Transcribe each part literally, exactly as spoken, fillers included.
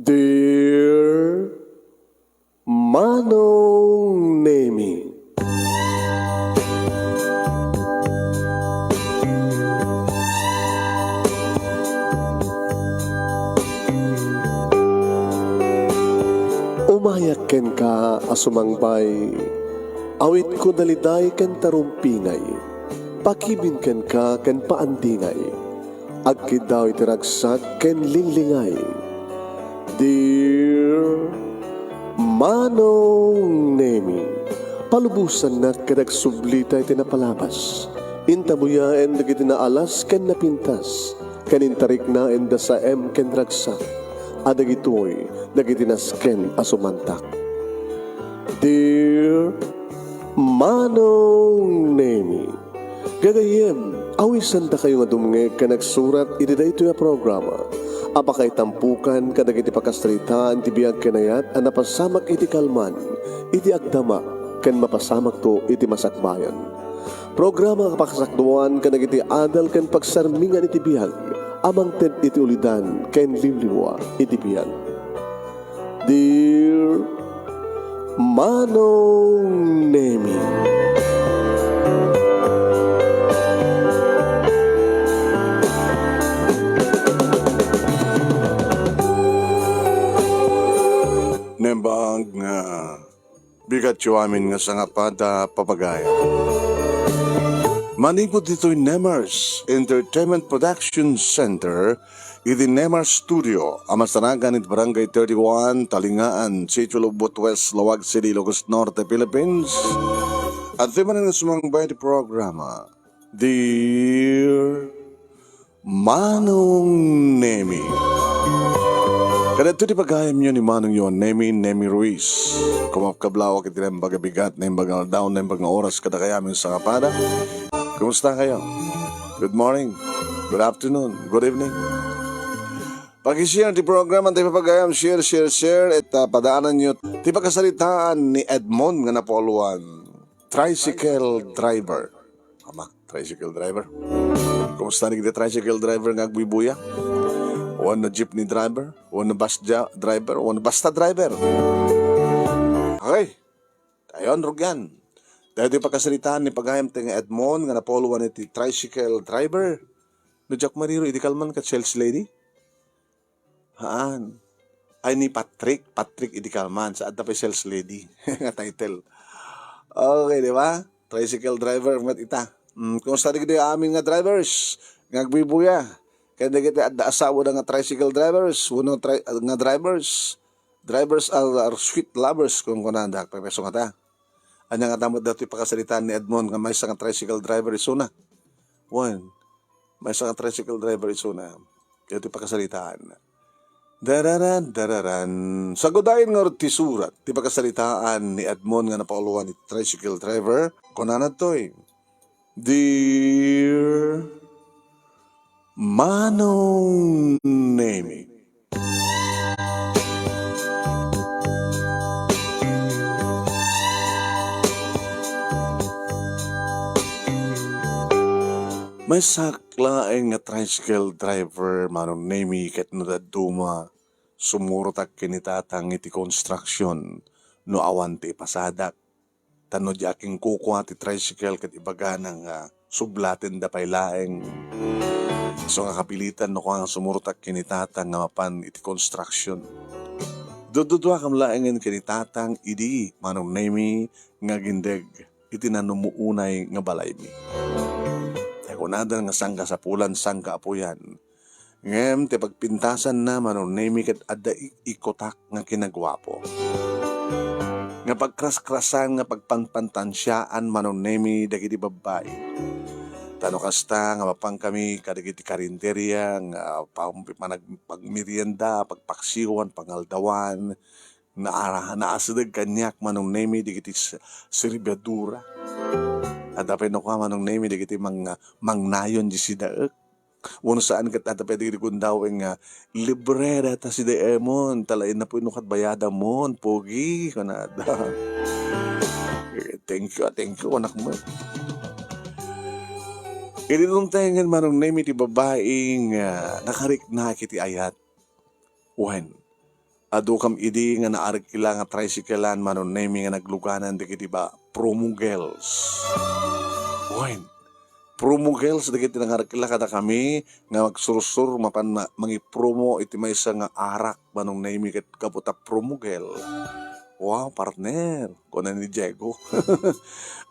Dear Manong Nemi. Umayak kenka a sumangbay, awitko daliday ken tarumpingay, pakibin kenka ken paandingay. Agkiddaw iti ragsak ken linglingay. Dear Manong Nemi, palubosannak ket agsublita iti napalabas. Intabuyaen dagiti naalas ken napintas, ken intariknaenda saem ken ragsak, a dagitoy dagiti nasken a sumantak. Dear Manong Nemi, gagayyem, awisandakayo nga dumngeg ken agsurat iti daytoy a programa a pakaitampokan kadagiti pakasaritaan ti biag ken ayat a napasamak iti kalman, iti agdama, ken mapasamakto iti masakbayan. Programa a pakasakduan kadagiti adal ken pagsarmingan iti biag a mangted iti ulidan ken liwliwa iti biag. Dear Manong Nemi. Nembag nga bigatyo amin nga sangapada, papagayam. Manipud ditoy Nemers Entertainment Production Center, iti Nemers Studio, a masarakan iti Barangay thirty-one, Talingaan, Sitio Lubot West, Laoag City, Ilocos Norte, Philippines. Adtoy manen nga sumangbay iti programa, Dear Manong Nemi. Kadagitoy ti pagayamyo ni Manongyo a Nemi, Nemi Ruiz. Kumakablaawak iti naimbag a bigat, naimbag nga aldaw, naimbag nga oras kadakayo amin sangapada. Kumusta kayo? Good morning, good afternoon, good evening. Paki-share ti programa, ti papagayam, share, share, share, et, ah, padaananyo ti pakasaritaan ni Edmond nga napuluan, tricycle driver. Ama, tricycle driver. Kumusta ni dagiti tricycle driver nga agbuybuya? Wenno jeepney driver? Wenno bus ja-, driver? Wenno basta driver? Okay. Dayon, rugyan. Daytoy pakasaritaan ni pagayam ti nga Edmond nga napuluan iti tricycle driver. No diak mariro, idi kalman ket sales lady? Haan. Ay, ni Patrick. Patrick idi kalman. Sa adda pay sales lady nga title. Okay, di ba? Tricycle driver met ita. Mm, kumusta dagiti amin nga drivers nga agbuybuya? Ken dagiti adda asawada nga tricycle drivers, wenno tri-, nga drivers. Drivers are, are sweet lovers, kunkunada. Pay-, payso ngata. Ania ngata met daytoy pakasaritaan ni Edmond nga maysa nga tricycle driver isuna? Wen, maysa nga tricycle driver isuna. Daytoy pakasaritaan. Dararan, dararan. Sagudayen ngarud ti surat ti pakasaritaan ni Edmond nga napauloan iti tricycle driver. Kunana daytoy, Dear Manong Nemi. Maysak laeng nga tricycle driver, Manong Nemi, ket no dadduma, sumurotak ken ni Tatang iti construction no awan ti ipasadak. Ta no diak inkukua ti tricycle ket ibagana nga sublatenda pay laeng. Isu nga kapilitan no kua nga sumurotak ken ni Tatang nga mapan iti construction. Dudduduakam laengen ken ni Tatang idi, Manong Nemi, nga agindeg iti nanumuonay nga balaymi. Ay kunada nga sangkasapulan, sangkaapuyan. Ngem ti pagpintasanna, Manong Nemi, ket adda ik-ikkutak nga kinaguapo. Nga pagkraskrasan, nga pagpanpantansiaan, Manong Nemi, dagiti babbai. Ta no kasta nga mapankami kadagiti karinderia nga pam-, panag-, pagmerienda, pagpaksiwan, pangaldawan, naa-, naasideg kaniak, Manong Nemi, dagiti s-, serbiadura. Adda pay no kua, Manong Nemi, dagiti mang-, mangnayon di sidaek. Wenno saan ket adda pay dagiti gundaweng nga, "Libre dayta sidaemon, ta laeng napoy no ket bayadamon, pogi," kunada. Thank you, thank you, anak mo. Idi dumtengen, Manong Nemi, ti babai nga nakariknak iti ayat. Wen, Adu kam idi nga naarkila nga tricycle-an, Manong Nemi, nga nagluganan dagiti ba-, promo girls. Wen, promo girls dagiti nangarkila kadakami nga agsursuro mapan ma-, mangipromo iti maysa nga arak, Manong Nemi, ket gapu ta promo girl. Wow, partner, kuna ni Diego.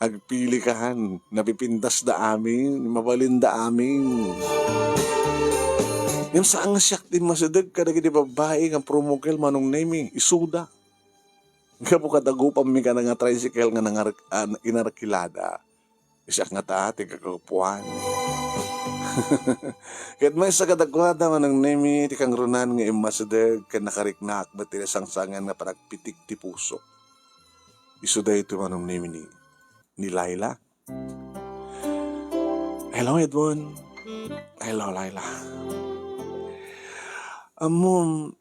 Agpili ka han, napipintasda amin, mabalinda amin. Ngem saan nga siak ti masideg kadagiti babbai nga promo girl, Manong Nemi, isuda. Gapu kadagupammi kada nga tricycle nga nangar-, ah, inarkilada. Siak ngata ti kakapuan. Ket maysa kadakuada, Manong Nemi, ti kangrunan nga immasideg ken nakariknak met ti nasangsangan nga panagpitik ti puso. Isu daytoy, Manong Nemi, ni, ni Laila. Hello, Edwin. Hello, Laila. Ammom,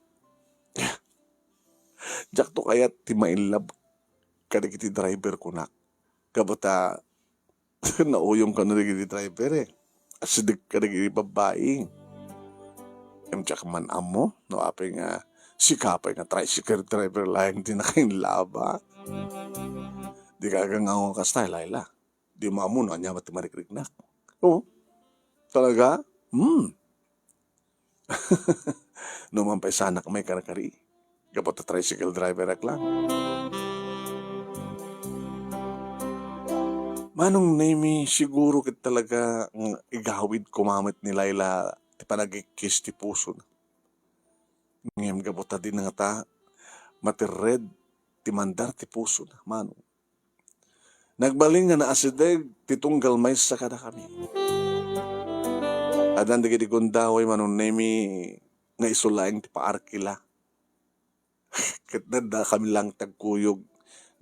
diakto kayat ti mailab kadagiti driver kunak. Gapu ta nauyong kano dagiti driver, eh. Asideg kadagiti babbai. Em, diak man ammo no apay nga sika pay nga tricycle driver laeng ti nakainlaba. Di ka agangaw kasta, Laila. Di mo ammo no ania ti marikriknak. Oo. Talaga? Hmm. No man pay sanak maikarkari, gapu ta tricycle driver-ak lang. Manong Nemi, siguro ket talaga nga igawid koma met ni Laila ti panagkikkis ti pusona. Ngem gapu ta di na ngata matirred ti mandar ti pusona, Manong. Nagbalin nga naasideg ti tunggal maysa kadakami. Addan dagiti gundaway, Manong Nemi, nga isu laeng ti paarkila. Ket adda kami lang ti agkuyog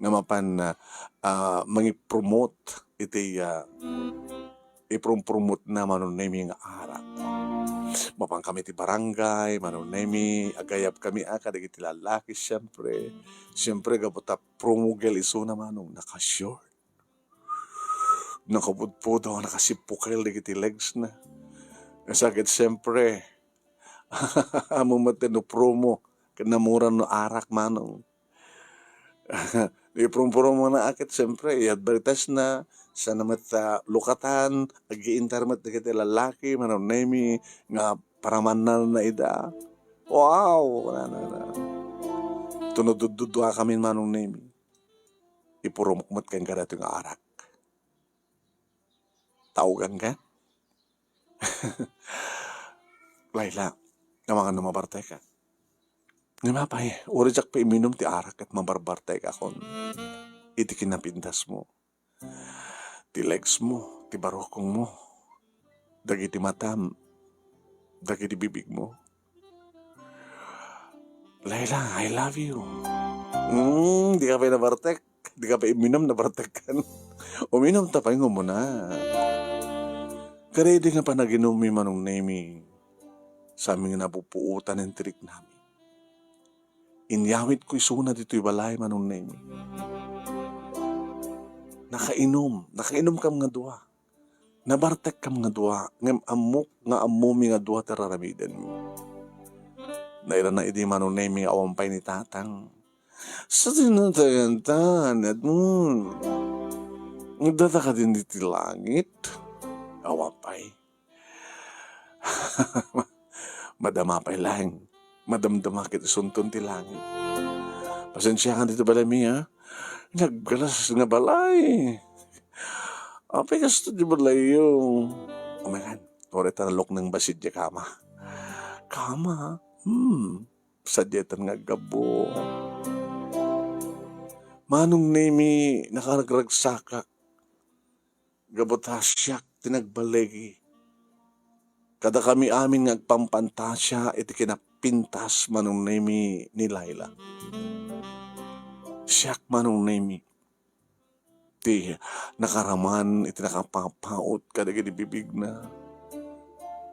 nga mapan, ah, ah, mangipromote iti, ah, iprumprumotna, Manong Nemi, nga arak. Mapan kami ti barangay, Manong Nemi, agayab kami, ah, kadagiti lalaki, siempre. Siempre, gapu ta promo girl isuna, Manong, naka-short. Nakapudpudo, nakasipukel dagiti legs na. Sakit, siempre. Ammom met no promo, ken namura no arak, Manong. Iprumprumona a ket, siempre, i-advertise na, sana met, ah, lukatan, agiintar met dagiti lalaki, Manong Nemi, nga paramananna ida. Wow! Na, na, na. Tuno dudduduakamin, Manong Nemi. Ipurumok met kenka daytoy nga arak. Taugan ka? Laila, amangan no mabartek ka. Ngem apay, uray diak pay iminum ti arak ket mabarbartek akon iti kinapintasmo, ti legsmo, ti barukongmo, dagiti matam, dagiti bibigmo. Laila, I love you. Mm, di ka pay nabartek. Di ka pay iminum, nabartek kan. Uminum ta pay nga umuna. Kadaydi nga panaginummi, Manong Nemi, saan mi nga napupuotan ti riknami. Inyawitko isuna ditoy balay, Manong Nemi. Nakainum, nakainumkam nga dua. Nabartekkam nga dua, ngem ammok nga ammomi nga dua ti ar-aramidenmi. Nairana idi, Manong Nemi, nga awan pay ni Tatang. Sa tinatagan ta, Edmond. Adda ta kadin ditoy langit? Awan pay. Madama pay laeng. Madamdama ket isunton ti langit. Pasensiakan ditoy balaymi, ha? Naggalas nga balay. Apay kasta ti balayyo? Umekan, uray ta nalukneng bassit diay kama. Kama? Hmm. Sadiay ta nga aggapu. Manong Nemi, nakaragragsakak. Gapu ta siak ti nagbaligi. Kadakami amin nga agpampantasia iti kinapintas, Manong Nemi, ni Laila. Siak, Manong Nemi, ti nakaraman iti nakapapaut kadagiti bibigna.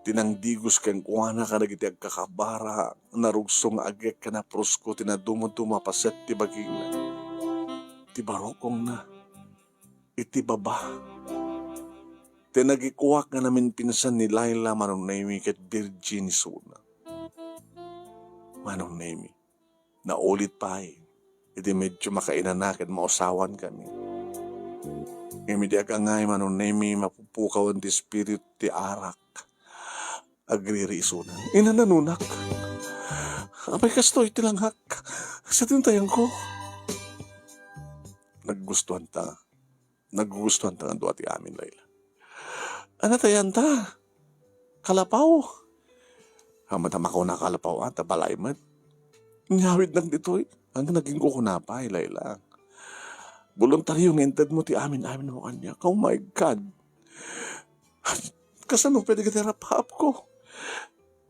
Ti nangdigos kenkuana kadagiti agkakabara, narugso nga agek ken naprusko ti naduma-duma paset ti bagina. Ti barukongna. Iti baba. Ti nagikuak nga naminpinsan ni Laila, Manong Nemi, ket virgin isuna. Manong Nemi, naulit pay. Idi medyo makainana ket mausawan kami. Ngem idi agangay, Manong Nemi, mapupukawan ti espiritu ti arak. Agririisunan. Inananunak. Apay kastoy ti langak. Sa tintayan ko. Naggustuhan ta. Naggustuhan ta nga dua ti amin, Laila. Ano tayan ta? Kalapaw. Amadam ako na kalapaw, ah, ta balay met. Nyawid nang ditoy. Ang naging kukunapay, Laila. Boluntaryo nga inted mo ti amin-amin mo kanya. Oh my God. Kasano pwede ka terapap ko?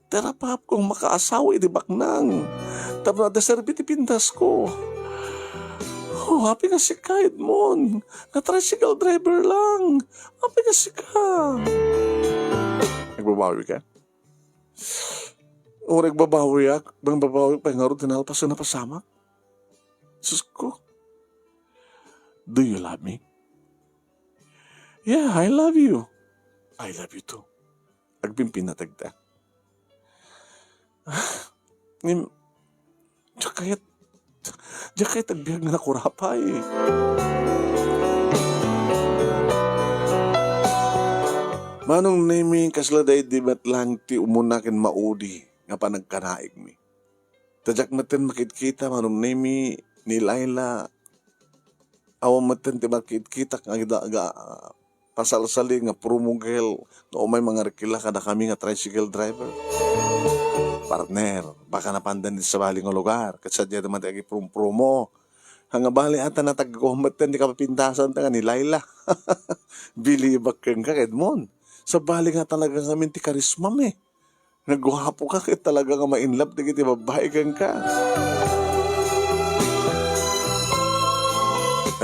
Terapap kong makaasawa iti baknang. Tapno deserbi ti pintas ko. Oh, happy nga sika, Edmond. Nga tricycle driver lang. Happy nga sika. Nagbabawi ka? O, nagbabawi ak. Nagbabawi pa nga ron, tinalpas na pasamak. Sus ko. Do you love me? Yeah, I love you. I love you too. Agpimpinatag ta. Ngem, diak kayat, diak kayat agbiag nga nakurapay. Manong Nemi, kasla daydi met lang ti umuna ken maudi nga panagkanaigmi. Ta diak metten makitkita, Manong Nemi, ni Laila. Awan metten ti makitkitak nga ida-, ga-, pasalsali nga promo girl nga umay mangarkila kadakami nga tricycle driver. Partner, baka napandan iti sabali nga lugar, ket sadiay man ti agiprum-promo. Nga bali ata natagguan metten ti kapapintasan ta nga ni Laila. Bilibak kenka, Edmond. Sabali nga talaga ngamin ti karismam, eh. Nagguapo ka ket talaga nga ma-in love dagiti babbai kenka.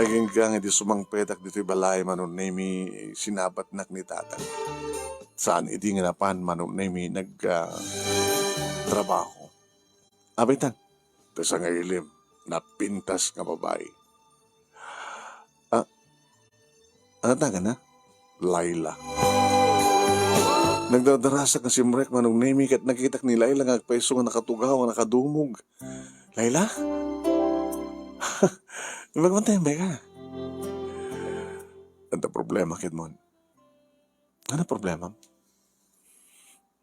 Agingga nga idi sumangpetak ditoy balay, Manong Nemi, sinabatnak ni Tatang. Saan idi nga napan, Manong Nemi, nag, ah, trabaho. Apay tan, ti sangailem, napintas nga babai. Ah, ano ta nga na? Laila. Nagdadarasak nga simrek, Manong Nemi, ket nakitak ni Laila nga agpayso nga nakatugaw, nga nakadumog. Laila? Ibagman tayo, Beka. Ano problema, Kidmon? Ano problema?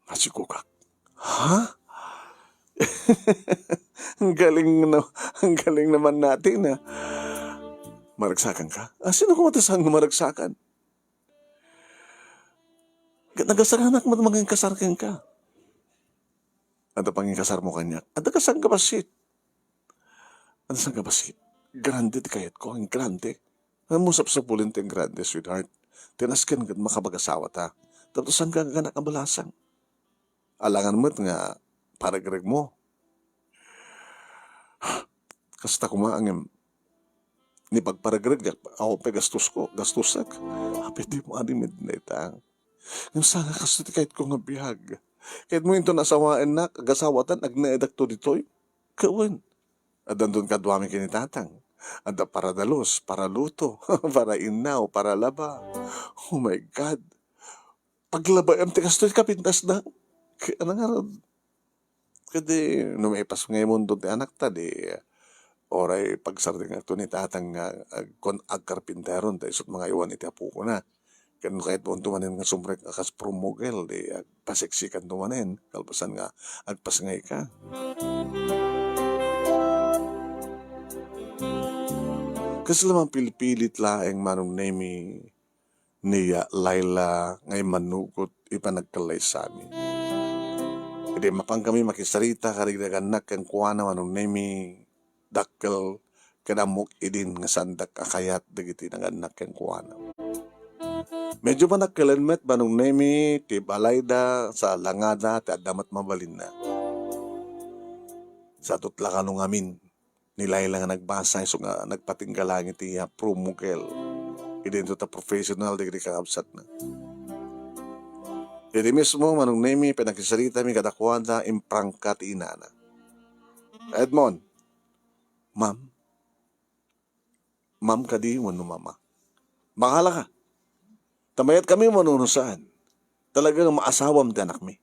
Masikukak. Ha? Ang galing na, ang galing naman natin, ah. Maragsakan ka? Ah, sino ko matasan nga maragsakan? Nagasaganak man mangingkasar kenka. Adda pangingkasar mo kaniak. Adda kasangkabassit. Adda sangkabassit. Grande ti kayatko, ang grande. Ammom, sapsapulen ti grande, sweetheart. Ti nasken ket makapagasawa ta. Tapno saan ka agkanak a balasang? Alangan met nga paregregmo. Kasta koma, ngem ni pagparegregak, awan pay gastusko, gastusek. Apay, dimo addimedna dayta. Ngem saan nga kastoy ti kayatko nga biag? Kayatmo inton asawaennak, agasawatan, agnaedakto ditoy? Wen. Addanton kaduami ken ni Tatang. Adda para dalus, para luto, para innaw, para laba. Oh my God. Paglabaem ti kastoy kapintasna. Kaya na nga rod. Kadi, no maipas nga imundo ti anakta, di, oray pagsardingakto ni Tatang nga agkon-, agkarpinteron, ta isut' mangaywan iti apokona. Ken no kayatmo manen nga sumrek a kas promo girl, di agpaseksikanto manen, kalpasan nga agpasngayka. Kasla mapilpilit laeng, Manong Nemi, ni Laila nga immanugot iti panagkallaysami. Idi mapankami makisarita kadagiti nagannak kenkuana, Manong Nemi, dakkel ken ammok idin nga saandak a kayat dagiti nagannak kenkuana. Medyo manakkelen met, Manong Nemi, ti balayda, sa langada, ti adda met mabalinna. Sa tutla kano ngamin ni Laila nga nagbasa isu nga nagpatingga langit ti, ah, promo girl. Idinto ta professional dagiti kakabsatna. Idi mismo, Manong Nemi, panakisaritami kadakuada, imprangka ti inana. Edmond, Ma'am? Ma'am kadi wenno Mama? Bahala ka. Ta mayatkami wenno saan. Talaga nga maasawam ti anakmi.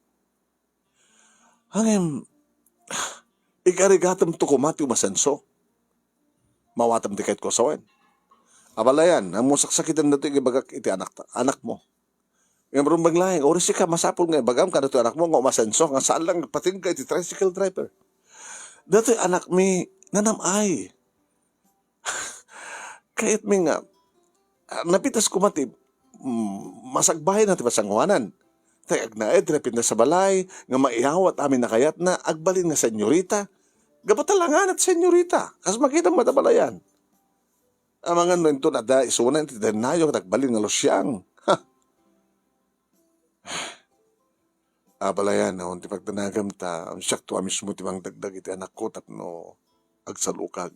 Ngem, Igarigatemto koma ti umasenso. Maawatem ti kayatko a sawen. Abalayan, ammom, saksakiten datoy nga ibagak iti anak, anakmo. Ngem rumbeng laeng, uray sika, masapul nga ibagam kadatoy anakmo nga umasenso, nga saan lang agpatingga iti tricycle driver. Datoy anakmi, nanam-ay. Kayatmi nga, ah, napitas koma ti, mm, masagbayan ti pasanguanan. Tay agnaed ti napintas a balay, nga maiyawat amin a kayatna, agbalin nga senyorita. Gapu ta langanak senyorita, kas makita met abalayan. Amangan no inton adda isuna iti dennayo ket agbalin nga lusiang. Ha! Abalayan, awan ti pagdanagam ta siakto a mismo ti mangdagdag iti anakko tapno agsalukag.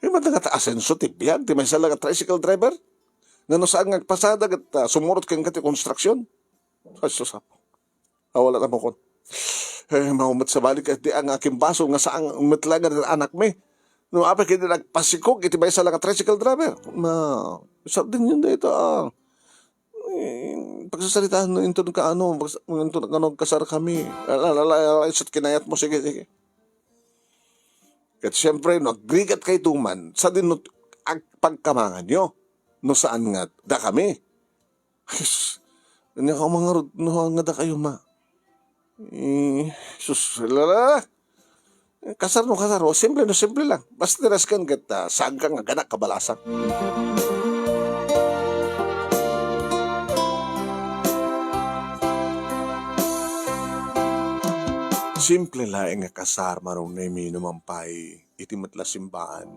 Imbag nga ta asenso ti biag ti maysa la nga tricycle driver? Nga no saan nga agpasada ket, ah, sumurot kenka ti konstruksion? Ay, sus, Apo. Awan la ta makon. Eh, mao met sabali ket di nga akin basol nga saan met la nga anakmi. No apay ket di nagpasikog iti maysa la nga tricycle driver. Ma, sardin yun dayta, ah. Eh, pagsasaritaan no inton kaano, pags-, inton kaano agkasar kami. Ala, ala, ala, ala, isut kinayat mo, sige, sige. Ket siempre, no agrigat kay tuman, sadin no agpagkamangan yo, no saan nga, da kami. Ay, sus, ania ka mangarud, no, nga da kayo, ma. Eh, sus, lala. Kasar no kasar, o simple no simple lang. Basta dirasken ket, ah, saan ka nga ganak kabalasang. Simple laeng nga kasar, Manong Nemi, no mampay iti met la simbaan.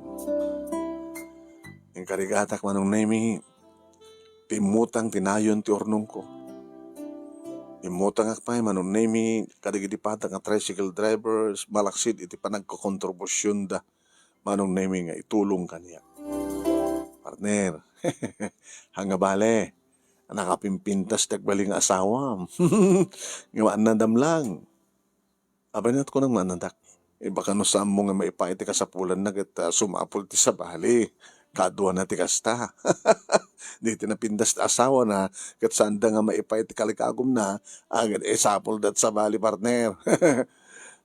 Inkarigatak, Manong Nemi, ti immutang ti nayon ti urnongko. Immutangak pay, Manong Nemi, kadagiti padak nga tricycle drivers, malaksid iti panagkokontribusionda, Manong Nemi, nga itulong kaniak. Partner, haan nga bale, nakapimpintas ti agbalin nga asawam. Nga maannadam lang. Apay, kunam nga annadak. Ibaga no saanmo nga maipaay ti kasapulanna ket, ah, sumapul ti sabali. Kaduana ti kasta. Di ti napintas ti asawana, ket saanda nga maipaay ti kalikagumna, aged isapulda ti sabali, partner.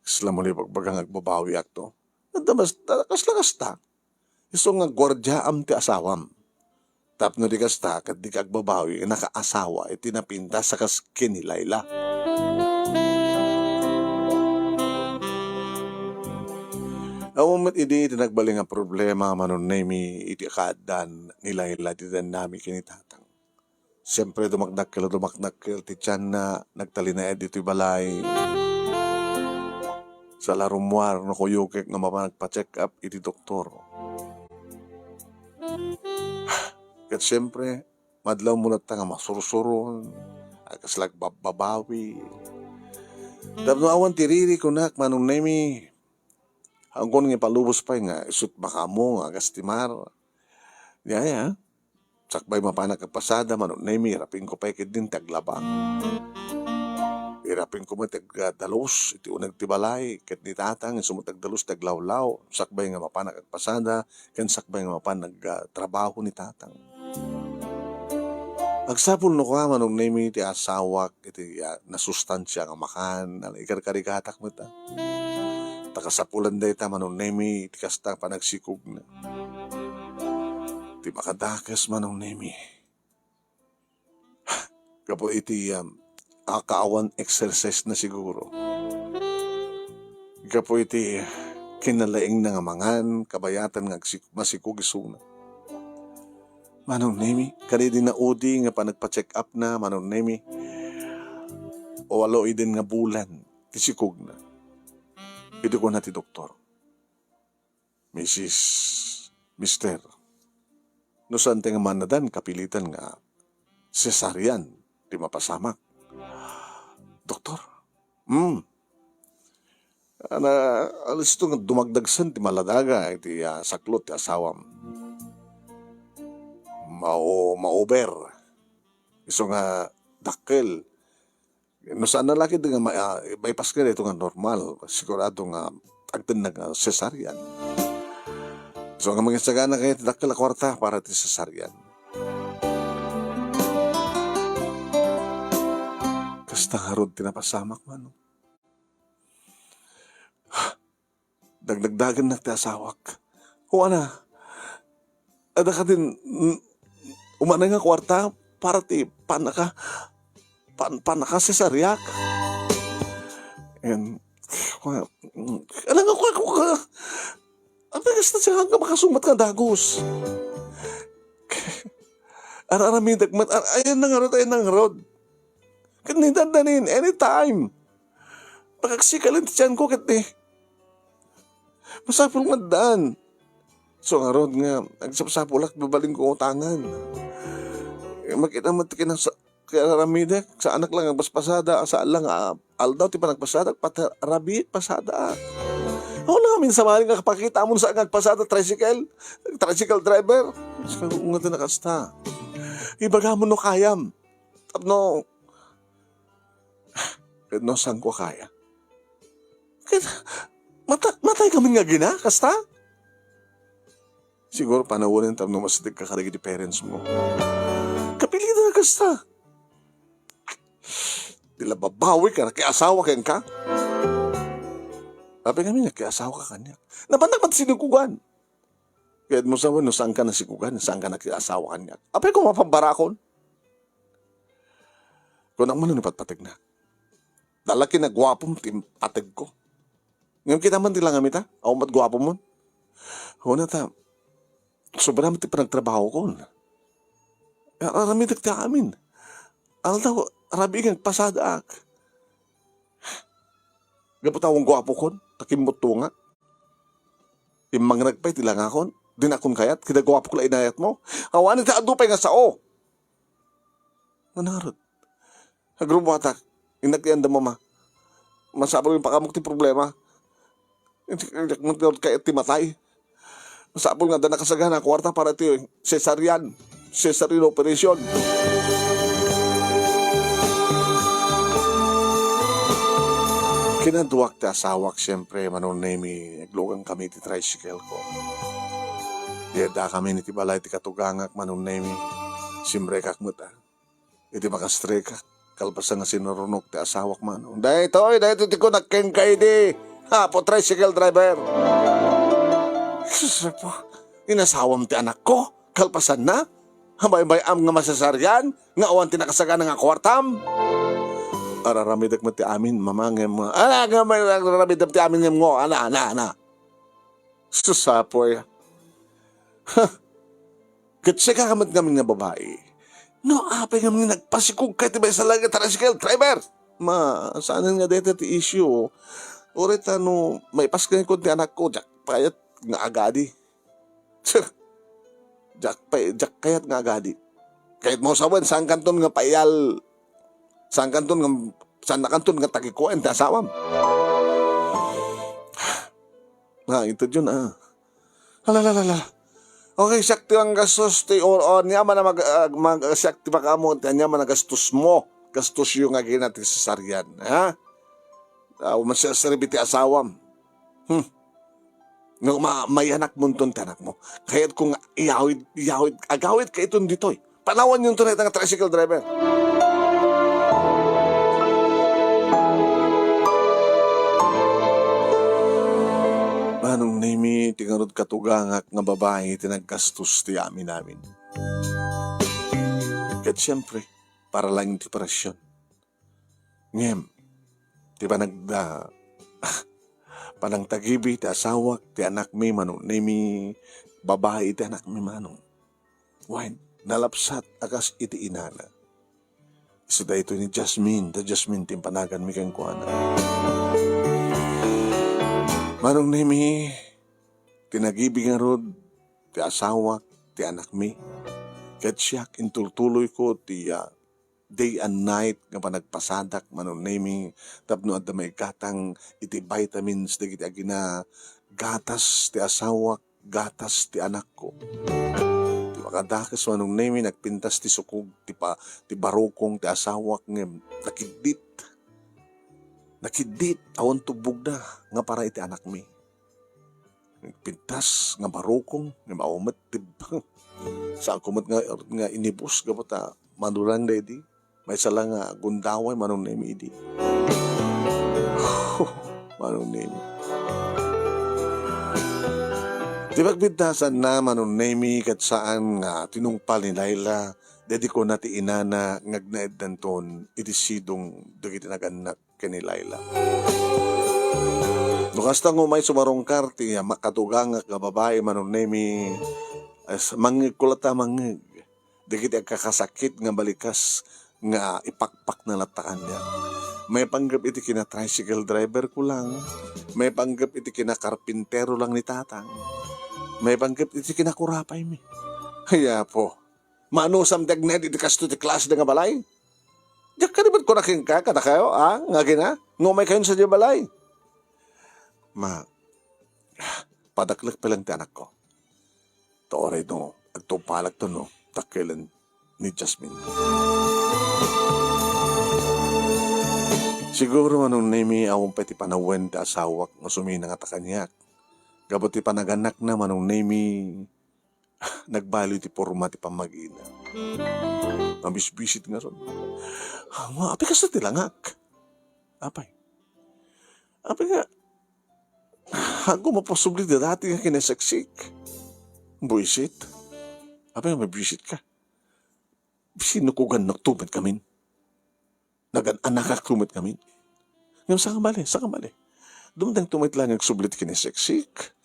Kasla mo ibagbaga nga agbabawiakto. Adda basta, kasla kasta. Isu nga guardiaam ti asawam. Tapno di kasta, ket dika agbabawi, nakaasawa iti napintas a kas ken ni Laila. Awan met idi ti nagbalin nga problema, Manong Nemi, iti kaaddan ni Laila ti dennami ken ni Tatang. Siempre, dumakdakkel, dumakdakkel ti tianna, nagtalinaed ditoy balay. Sala rummuar no kuyogek nga mapan agpa-check up iti doktor. Ket siempre, madlawmo latta nga masursuron, a kasla agbabbabawi. Tapno awan ti riri, kunak, Manong Nemi, agkunak nga ipalubos pay nga isut' makaammo nga agastimar. Yaya, sakbay mapanak agpasada, Manong Nemi, irapingko pay ketdin ti aglaba. Irapingko met ti agdalus iti uneg ti balay, ket ni Tatang, isu met agdalus ti aglawlaw, sakbay nga mapanak agpasada, ken sakbay nga mapan ag-, ah, trabaho ni Tatang. Agsapul no kua, Manong Nemi, ti asawak iti, ah, nasustansia nga makan, ikarkarigatak met, ah. Ta kasapulan dayta, Manong Nemi, ti kasta panagsikogna. Ti makadakes, Manong Nemi. Gapu iti, um, a kaawan exercise na siguro. Gapu iti kinalaingna nga mangan, kabayatan nga agsik-, masikog isuna. Manong Nemi, kadi di naudi nga panagpa-check up na, Manong Nemi, o alo idin nga bulan, ti sikog na. Idi kuna ti doktor, Misis, Mister, no saan ti nga maannadan, kapilitan nga cesarean ti mapasamak. Doktor, hmm, ana, alisto nga dumagdagsen ti maladaga iti, ah, saklot ti asawam. Mao-, maober. Isu nga dakkel. No saan na lagi nga ma-, ah, bypass ka dito nga normal. Sigurado nga agtendek nga cesarean. So, nga mangisagana kayo ti dakkel a kwarta para ti cesarean. Kasta ngarud ti napasamak, Manong. Dagdagdagennak ti asawak. Kuana, adda kadin, mm, umanay nga kuarta para ti panaka-, pan-, panakasesariak. And, kuana, mm, alangan ko, ako ka. Apay kasta siya nga makasumat nga dagus. Ar-aramidek met, ar-, ayan na ngarud, ayan na ngarud. Ket ni dandanin, anytime. Pagagsikalen ti tiyan ko, ket ni, masapul nga dan. So, ngarud nga, agsapsapulak, babalin ko utangan. Eh, makita mo ti kinasa-, kaya aramidek, saanak lang agpaspasada, saan lang, ah, aldaw ti panagpasada, pati rabii, pasada. Ako lang amin sa maling nga pakita mo sa agpasada, tricycle, tricycle driver. Sa nga tinakasta. Ibaga mo no kayam. Tapno, ket no, saan ko kaya? Ket, mata-, matay kami nga gina, kasta? Siguro panawen tapno masdegka kadagiti parents mo. Kapilitan na kasta. Di la babawi ka, nakiasawa ken ka. Apay kami, nakiasawa ka kaniak. Nabannak man sinikugan. Kaya mo sawen, no, saan ka nasikugan, saan ka nakiasawa kaniak. Apay ko mapambarakon. Kunak man no patpategna. Dala kinaguapom ti pategko. Ngem kita man ti langamita, awan met guapo mon. Una ta, sobra met ti panagtrabahokon. Aramidek ti amin. Aldaw, rabii nga agpasadaak. Gapu ta awan guapokon, ta kimmuttongak. Immangnag pay ti langakon, dinakon kayat, kinaguapok la inayat mo. Awan iti adu pay nga sao. Manarod. Agrumbuatak, innak ti andam, mama. Masapul nga ipakamok ti problema. Iti, iti, iti, kayat ti matay. Masapul nga adda nakasagana a kuarta para iti cesarean, cesarean operation. Kinaduak ti asawak, siempre, Manong Nemi, naglugan kami iti tricycle ko. Di adda kami iti balay ti katugangak, Manong Nemi. Simrekak met, ah. Iti makastreka, kalpasan nga sinurunok ti asawak, Manong. Daytoy, daytoy ti kunak kenka idi. Apo tricycle driver. Sus, apo, inasawam ti anakko? Kalpasanna? Baybay-am nga masasarian? Nga awan ti nakasagana nga kuartam? Araramidek met ti amin, mama, ngem, ala, nga may araramidek ti amin, ngem, ngo, ala, ala, ala. Sus, apoy. Huh. Ket sika met ngamin nga babai. No, apay ngamin nga nagpasikog ka iti maysa laeng nga tricycle driver? Ma, saanen nga dayta ti issue. Uray ta no, maipas kenkuan ti anakko, diak payat nga agadi. Diak pay-, diak kayat nga agadi. Kayat mo sawen, saan kanton nga paial, saan kanton nga, saan na kanton nga tagikuan ti asawam? Ah, ito yun, ah. Ala, ala, ala, ala. Okay, siak ti manggastos ti or, or, ania man a mag-, ah, mag-, siak ti makaammo ti ania man a gastos mo. Gastos yo nga agina ti cesarean, ha? Ah, umaserserbi ti asawam. Hmm. No, ma-, mayanak mo ton ti anak mo. Kayat ko nga iyawid, iyawid, agawid ka iton ditoy. Panawan yun to na itang tricycle driver. Manong Nemi, ti ngarud katugangak nga babai ti naggastos ti amin-amin. Ket siempre, para lang ti operasyon. Ngem, ti panagda-, panangtagibi ti asawak, ti anakmi, Manong Nemi, babai ti anakmi, Manong. Wen, nalapsat a kas iti inana. Isu daytoy ni Jasmine, da Jasmine ti impanaganmi kenkuana. Manong Nemi, ti nagibi ngarud, ti asawak, ti anakmi. Ket siak, intultuloyko ti, ah, day and night nga panagpasadak, Manong Nemi, tapno adda maigatang iti vitamins dagiti agina, gatas ti asawak, gatas ti anakko. Ti makadakes, Manong Nemi, nagpintas ti sukog, ti pa-, ti barukong ti asawak, ngem nakiddit. Nakiddit, awan tubbogna nga para iti anakmi. Nagpintas nga barukong, nga maumet ti, saanko met nga, nga inibus, gapu ta manurang daydi. Maysa la nga gundaway, Manong Nemi, idi. Manong Nemi. Ti pagpintasanna, Manong Nemi, ket saan nga tinungpal ni Laila, daydi kuna ti inana nga agnaeddanton iti sidong dagiti nagannak ken ni Laila. No kasta nga umay sumarungkar ti makatugangak nga babai, Manong Nemi, as-, mangngegko latta, mangngeg. Dagiti agkakasakit nga balikas nga ipakpakna latta kaniak. Maipanggep iti kina-tricycle driver ko lang. Maipanggep iti kinakarpintero lang ni tatang. Maipanggep iti kinakurapaymi. Ay, Apo, maanusam ti agnaed iti kastoy ti klase nga balay? Diak kadi met kuna kenka, kadakayo, a, nga agina, nga umaykayon sadiay balay? Ma, padaklek pay lang ti anakko. Ta uray no agtungpalakto no dakkelen ni Jasmine. Siguro, Manong Nemi, awan pay ti panawen ti asawak nga suminangata kaniak. Gapu ti panagannakna, Manong Nemi, nagbaliw ti porma ti pammagina. Mabisbisit ngarud. Nga, apay kasta ti langak? Apay? Apay nga, haanko mapasubli dayta nga kinaseksik. Buisit. Apay nga mabisit ka? Sinukugan na tumet kamin. Nagan-anakak tumet kamin. Ngem saan nga bale, saan nga bale. Dumteng tumet lang agsubli ti kinaseksik.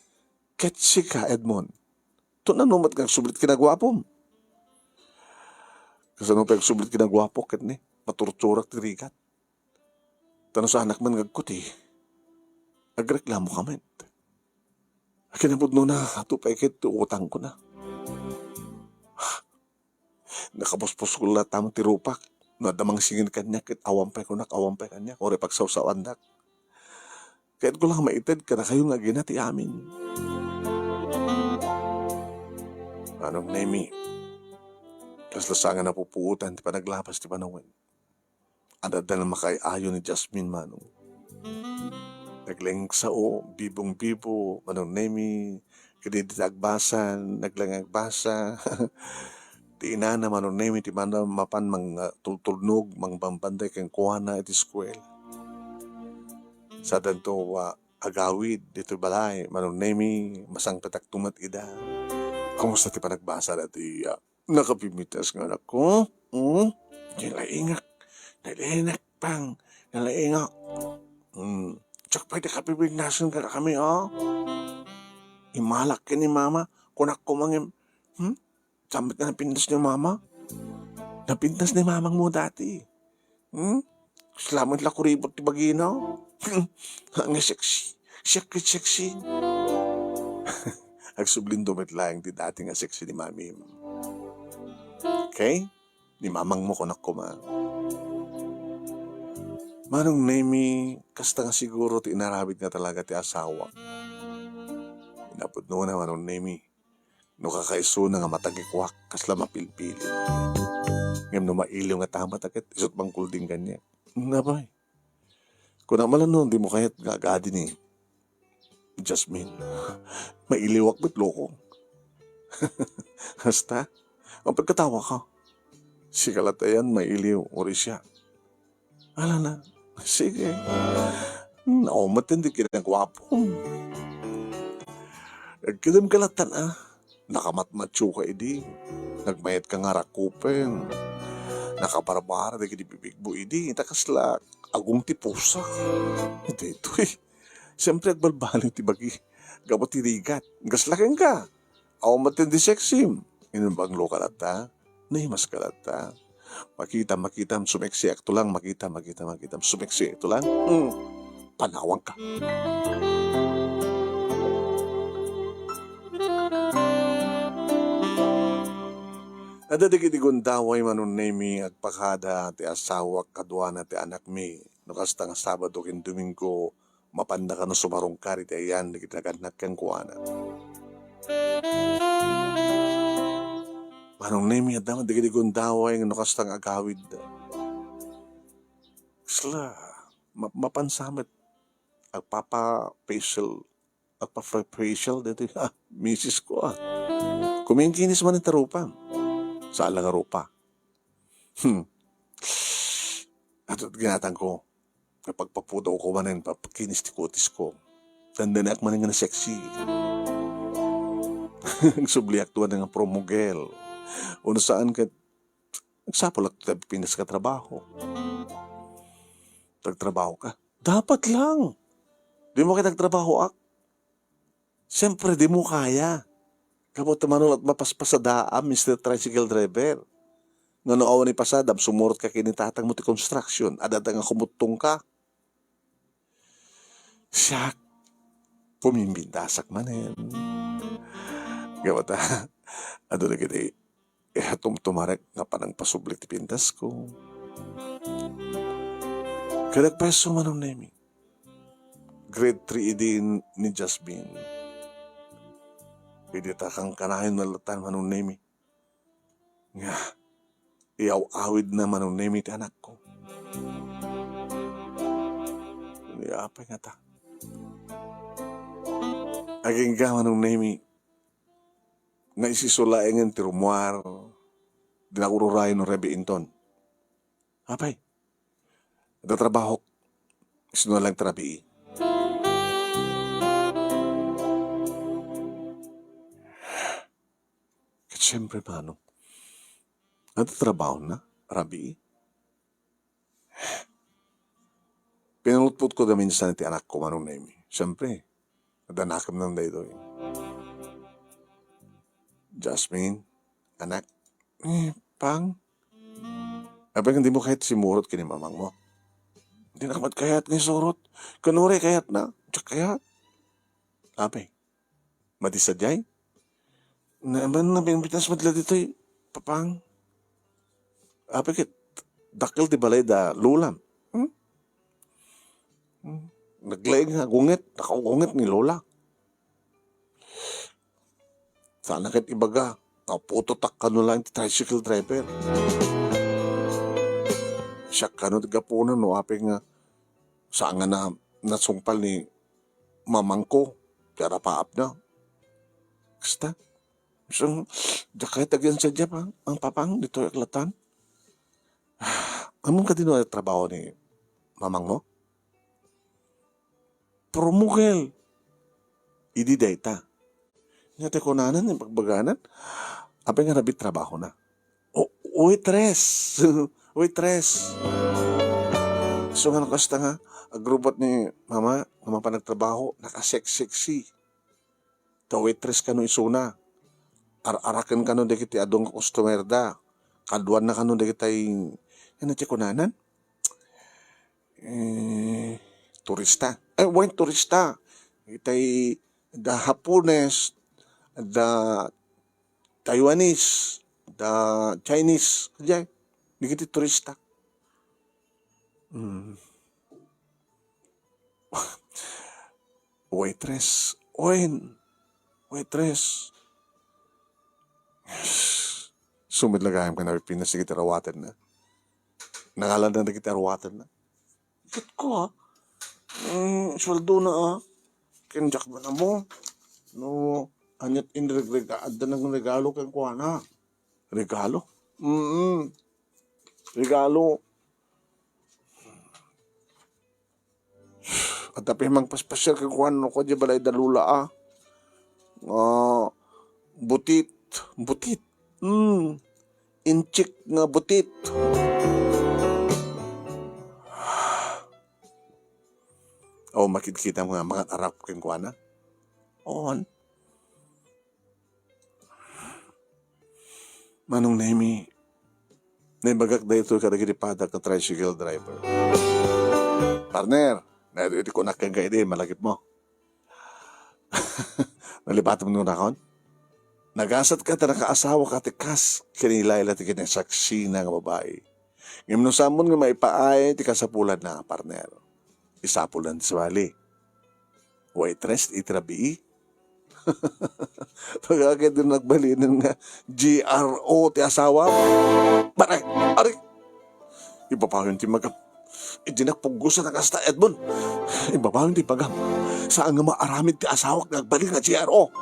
Ket sika, Edmond, tunan met nga agsubli ti kinaguapom. Kasano pay agsubli ti kinaguapo ket ni maturturak ti rigat. Ta no saanak man nga agkuti, agreklamo ka met. Kinapudnona, ato pay ket ti utangko na. Nakapuspos ko latta met ti rupak. No adda mangsingir kaniak, ket awan pay kunak, awan pay kaniak, uray pagsawsawandak. Kayatko lang maited kadakayo nga agina ti amin. Manong Nemi, kasla saan nga napupuotan ti panaglabas ti panawen. Adda, adda na makaay-ayo ni Jasmine, Manong. Naglaing sao, bibong-bibo, Manong Nemi, kadidi ti agbasa, naglaing agbasa. Ti inana, Manong Nemi, ti mana mapan mangtultulnog, mangbambanday kenkuana iti eskuela. Sadanto a agawid ditoy balay, Manong Nemi, masangpetakto met ida. Kumusta ti panagbasa daytoy, ah, Nakapimitas nga anakko. Hmm? Nalaingak. Nalaingak, pang. Nalaingak. Hmm. Diak pay ti kapipignasen kadakami, a. Imalak ken ni mama. Kunak koma ngem, hmm? Saan met nga napintas ni mama? Napintas ni mamangmo dati. Hmm? Kasla met la kuripot ti bagina. Nga sexy. Siak ket sexy. Agsublinto met laeng ti dati nga sexy ni mamim. Okay? Ni mamangmo, kunak koma. Manong Nemi, kasta nga siguro ti inaramid nga talaga ti asawak. Napudnona, Manong Nemi. No kakaisuna nga matagikuak, kasla mapilpilit. Ngem no mailiw nga tama ta ket, isut' mangkulding kaniak. Apay. Kuna man no, dimo kayat nga agadi ni Jasmine. Mailiwak met, loko. Hasta? Apay katawa ka? Sika latta yan, mailiw, uray siak. Ala na. Sige. Hmm, awan met ti kinaguapo. Agkidem ka latta, a. Nakamatmatio ka idi. Nagmayat ka nga rakupen. Nakabarbara dagiti bibigmo idi. Ta kasla agum ti pusa. Daytoy. Siempre, agbalbaliw ti bagi. Gapu ti rigat. Kasla kenka. Awan met ti sexy. Inumbanlo ka latta. Naimas ka latta. Makita, makita, sumeksiak to lang. Makita, makita, makita, sumeksiak to lang. Hmm. Panawang ka. Adda dagiti gundaway, Manong Nemi, agpakada ti asawak kaduana ti anakmi. No kasta nga Sabado ken Domingo, mapanda kano sumarungkar iti ayan dagiti nagannak kenkuana. Manong Nemi, adda man dagiti gundaway nga no kasta nga agawid. Kasla, ma-, mapansa met, agpapa-facial, agpa-facial dito, ah, misis ko, ah. Kumingkinis man iti rupa. Saan la nga rupa. Hmm. Ato ginatang ko. Napagpapudaw ko manen, papakinis ti kutis ko. Tandaan ak manen nga na-sexy. Agsubliak tuan nga promogel. Uno saan ket, agsapulak ti Pilipinas nga trabaho. Tagtrabaho ka. Dapat lang. Di mo kaya nagtrabaho, ak? Siyempre, di mo kaya. Kapag tumanol at mapaspasada, ah, Mister Tricycle Driver. Nga no awan ni pasadam, sumurot ka kini tatang mo ti construction. Adada nga kumuttong ka. Siak, pumimbindasak manen. Gawata, adu dagiti, eh, tumtumarek nga panangpasubli ti pintasko. Kada peso, Manong Nemi. Grade three idi ni Jasmine. Idi ta kankanayon nga latan, Manong Nemi. Nga, iyaw-awid na, Manong Nemi, ti anakko. Ni apay nga ta. Agingga, Manong Nemi, nga isisulaengen ti rumuar, di na ururayon no rabii inton. Apay, da trabahok, isuna lang ti rabii. Ket siyempre, Manong, adda trabahona, rabii. Pinalutpotko da minsan iti anakko, Manong Nemi. Siyempre, adda nakemna daytoy. Jasmine, anak, eh, pang, apay nga di mo kayat simurot ken ni mamangmo? Di na ka met kayat nga isurot. Ken uray kayatna, diak kayat. Apay, madi sadiay? Na, man, nabinbitas met la ditoy, papang. Apay ket, dakkel ti balay da lolam. Hmm? Hmm. Naglaing nga gunget, nakaugunget ni lola. Saan na ket ibaga, naputotak kano lang ti tricycle driver. Siak kano ti gapuna no apay nga saan nga na, nasungpal ni mamangko, ti arapaapna. Kasta? So, diak kayat agian sadiay, pang, ang papang, ditoy aklatan. Ammom kadi no trabaho ni mamangmo? Promugel. Idi dayta. Nia ti kunanan, ibagbaganan, apay nga rabii ti trabahona? O, waitress. Waitress. So, nga kasta nga, agrupot ni mama, nga mapan nagtrabaho, nakaseksexy. Ta waitress kano isuna. Ar-araken kano dagiti adu nga customer da. Kaduanna kano dagitay, ano ti kunanan? Eh, turista. Eh, wen turista. Itay da Hapones, da Taiwanese, da Chinese. Kadiay, dagiti turista. Hmm. Waitress. Wen. Waitress. Sumit la gayam ken ni Pilipinas dagiti aruatenna. Nangalanna dagiti aruatenna. Ket ko, ah. Mm, sueldona, ah. Ken diak man ammo. No, aniat inregrega-, adda nagregalo kenkuana. Regalo? Mm. Regalo. Adda pay mangpaspasiar kenkuana no kua diay balay da Lola, ah. Ah, butit. Butit. Hmm. Inchik nga butit. O, makitkitam nga mangan-arap kenkuana. On. Manong Nemi, naibagak daytoy kadagiti padak nga tricycle driver. Partner, daytoy ti kunak kenka idi, malagipmo. Nalipatam no nakon? Nagasatka ta nakaasawaka ti kas ken ni Laila ti kinasaksina nga babai. Ngem no saanmon nga maipaay ti kasapulanna, partner, isapulna ti sabali. Waitress iti rabii. Pagakit din nagbalinen nga G R O ti asawa. Pare, ari. Ibabayon ti magam. Idi nagpuggosan a kasta, Edmond. Ibabayon ti magam. Saan nga maaramid ti asawak nga agbalin nga G R O.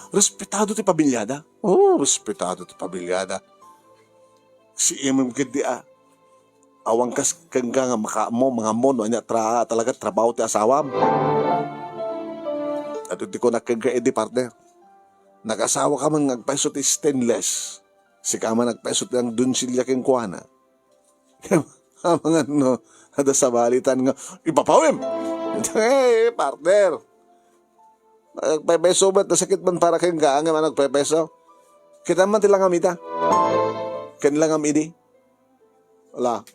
Respetado ti pamilyada. Oo, respetado ti pamilyada. Si Imim ketdi a, awan kas kenka nga makaammo, mangammo no ania tra-, talaga trabaho ti asawam. Adu ti kunak kenka idi, partner. Nakasawaka man nga agpayso ti stainless. Sika man agpayso ti nangdonsilya kenkuana. Amangan no, adda sabalitan nga, "Ipapawim!" Eh, partner. Agpaypayso met, nasakit man para kenka, ngem ano agpaypayso? Kita man ti langam ita. Ken langam idi. Wala.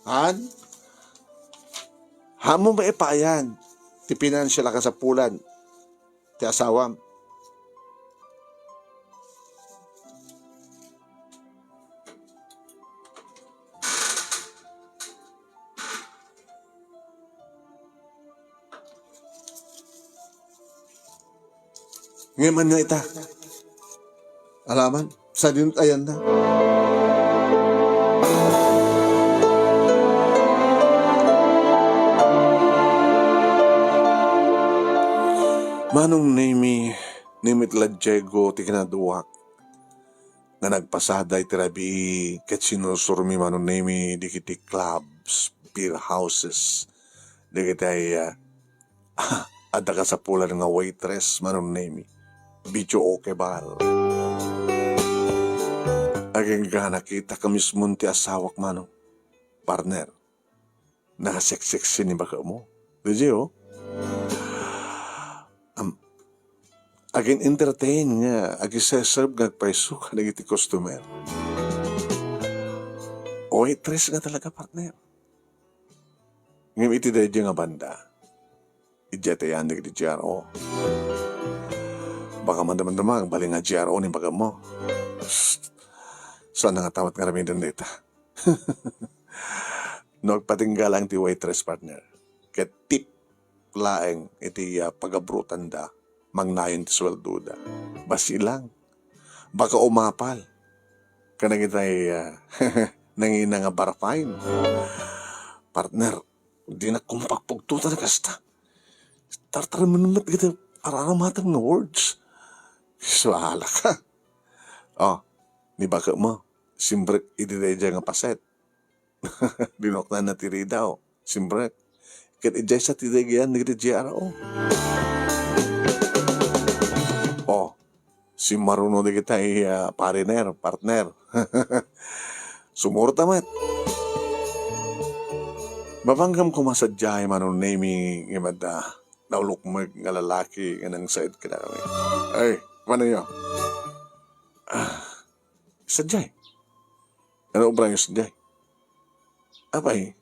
Han? Haanmo maipayan ti pinansial a kasapulan ti asawam. Ngem ania ita? Alaman, sadino ti ayanna? Manong Nemi, ni met la Diego ti kinaduak nga nagpasada iti rabii ket sinursurmi Manong Nemi dagiti clubs, beer houses, dagiti, ah, adda kasapulan nga waitress, Manong Nemi. Video okay bar. Agingga nakitaka mismon ti asawak, Manong. Partner, nakaseksexy ni baketmo. Did you? Am, agin-entertain nga, agiserserb nga agpayso kadagiti customer. Waitress nga talaga, partner. Ngem iti daydiay nga banda, idiay ti ayan dagiti G R O. Baka madamdama, agbalin nga G R O ni baketmo. Psst. Saan nga tamat nga aramiden dayta? No agpatingga laeng ti waitress, partner, ket tip laeng iti, ah, pagabrutanda, mangnayon ti sueldoda. Basi lang. Baka umapal. Kadagitay, ah, nangina nga bar fine. Partner, dinak kumpagpugtotan a kasta. Tartaremen met iti ar-aramatan nga words. Suala ka. Oh, ni baketmo, simrek idi daydiay nga paset. Dinuknanna ti ridaw, simrek. Ket idiay sa ti dagian dagiti G R O. Oh, simmaruno dagitay, ah, foreigner, partner. Sumurot a met. Mapanggam koma sadiay, Manong Nemi, nga adda naulukmeg nga lalaki nga nangsaed kadakami. Ay, paano yo? Ah, sadiay. Ano obrayo sadiay? Apay,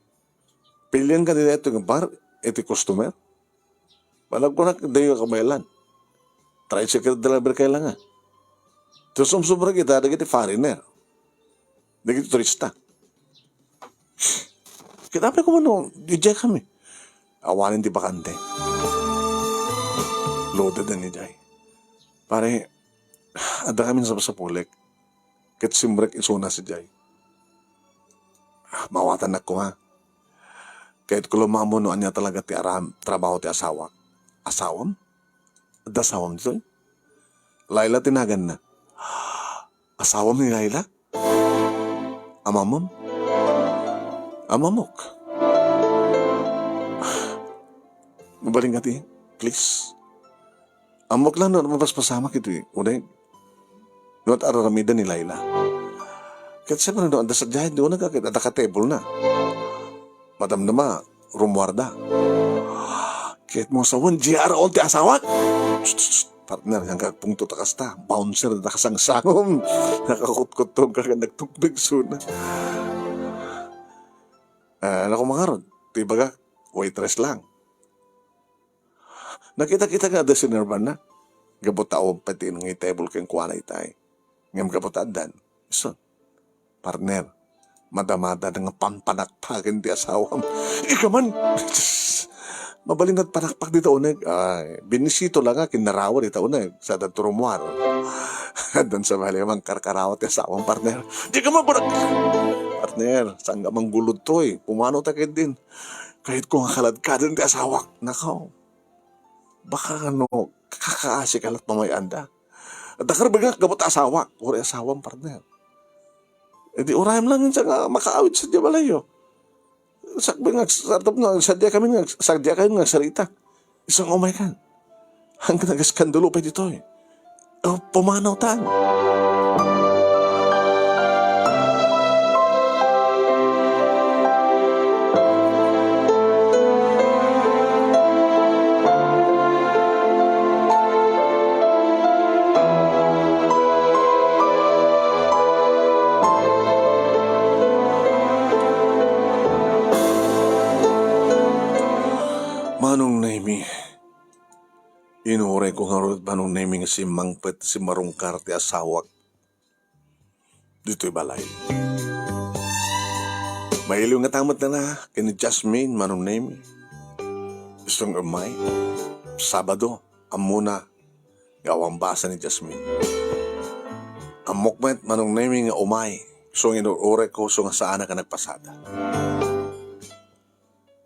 pilian ka daytoy nga bar, iti customer? Panagkunak, dayo kabaelan. Tricycle driver kay lang, ah. Ti sumsumrek ita, dagiti foreigner. Dagiti turista. Kita pa kumano, idiay kami. Awanen ti bakante. Loaded na ni Jay. Pare, adda kami sa sapulek. Ket simrek isuna sadiay. Ah, mawatannak koma. Kayatko la maammo no ania talaga ti aram-, trabaho ti asawak. Asawam? Adda asawam ditoy? Laila ti naganna. Asawam ni Laila? Amamam? Amamok? Mabalin nga ti, please. Ammok lang no mapaspasamak iti uneg. No, at ar-aramiden ni Laila. Ket siyempre, no, adda sadiay, di uneg, ket adda ka table na. Madamdama, rumuarda. Ket mo sawen, G R O ti asawak. Shh, shh, shh. Partner, yan ka pungto ta kasta. Bouncer na kasangsangom. Nakakutkuttog ka, nagtukbeg suna. Ah, ano ko mangarod? Ti baga, waitress lang. Nakita-kita nga adda sinerbanna. Gapu ta awan pay ti nangitebol kenkuana itay. Ngem gapu ta addan. Isu, partner, madamada nga panpanakpaken ti asawam. Ikaman! Mabalin nga panakpak dita uneg. Ay, binisito la nga kinnarawad dita uneg. Sa dadto rumuar. Addan sa bali, mangkarkarawat ti asawam, partner. Di ka magunak! Partner, saan ka manggulod toy? Pumano ta kaydin? Kayat ko nga kaladkaden ti asawak. Nakaw. Baka no, kakaasi ka lat mamay-anda. Dakar bagak gabut asawak. Uri asawam, partner. E di urayam lang sa nga makaawid sa di balayo. Sakbay nga, sartap na, sadia kami nga, sadia kayo nga sarita. Isang umay kan. Hanggang nag-eskandalo pa ditoy. Oh, pumanawtan. Manong Nemi, inuray ko ngarud, Manong Nemi, nga simmangpet, simmarungkar ti asawak ditoy balay. Mailiw nga tamet na ken ni Jasmine, Manong Nemi. Isu nga umay, Sabado, ammona nga awan basa ni Jasmine. Ammok met, Manong Nemi, nga umay, isu nga inur-uray ko, isu nga saanak a nagpasada.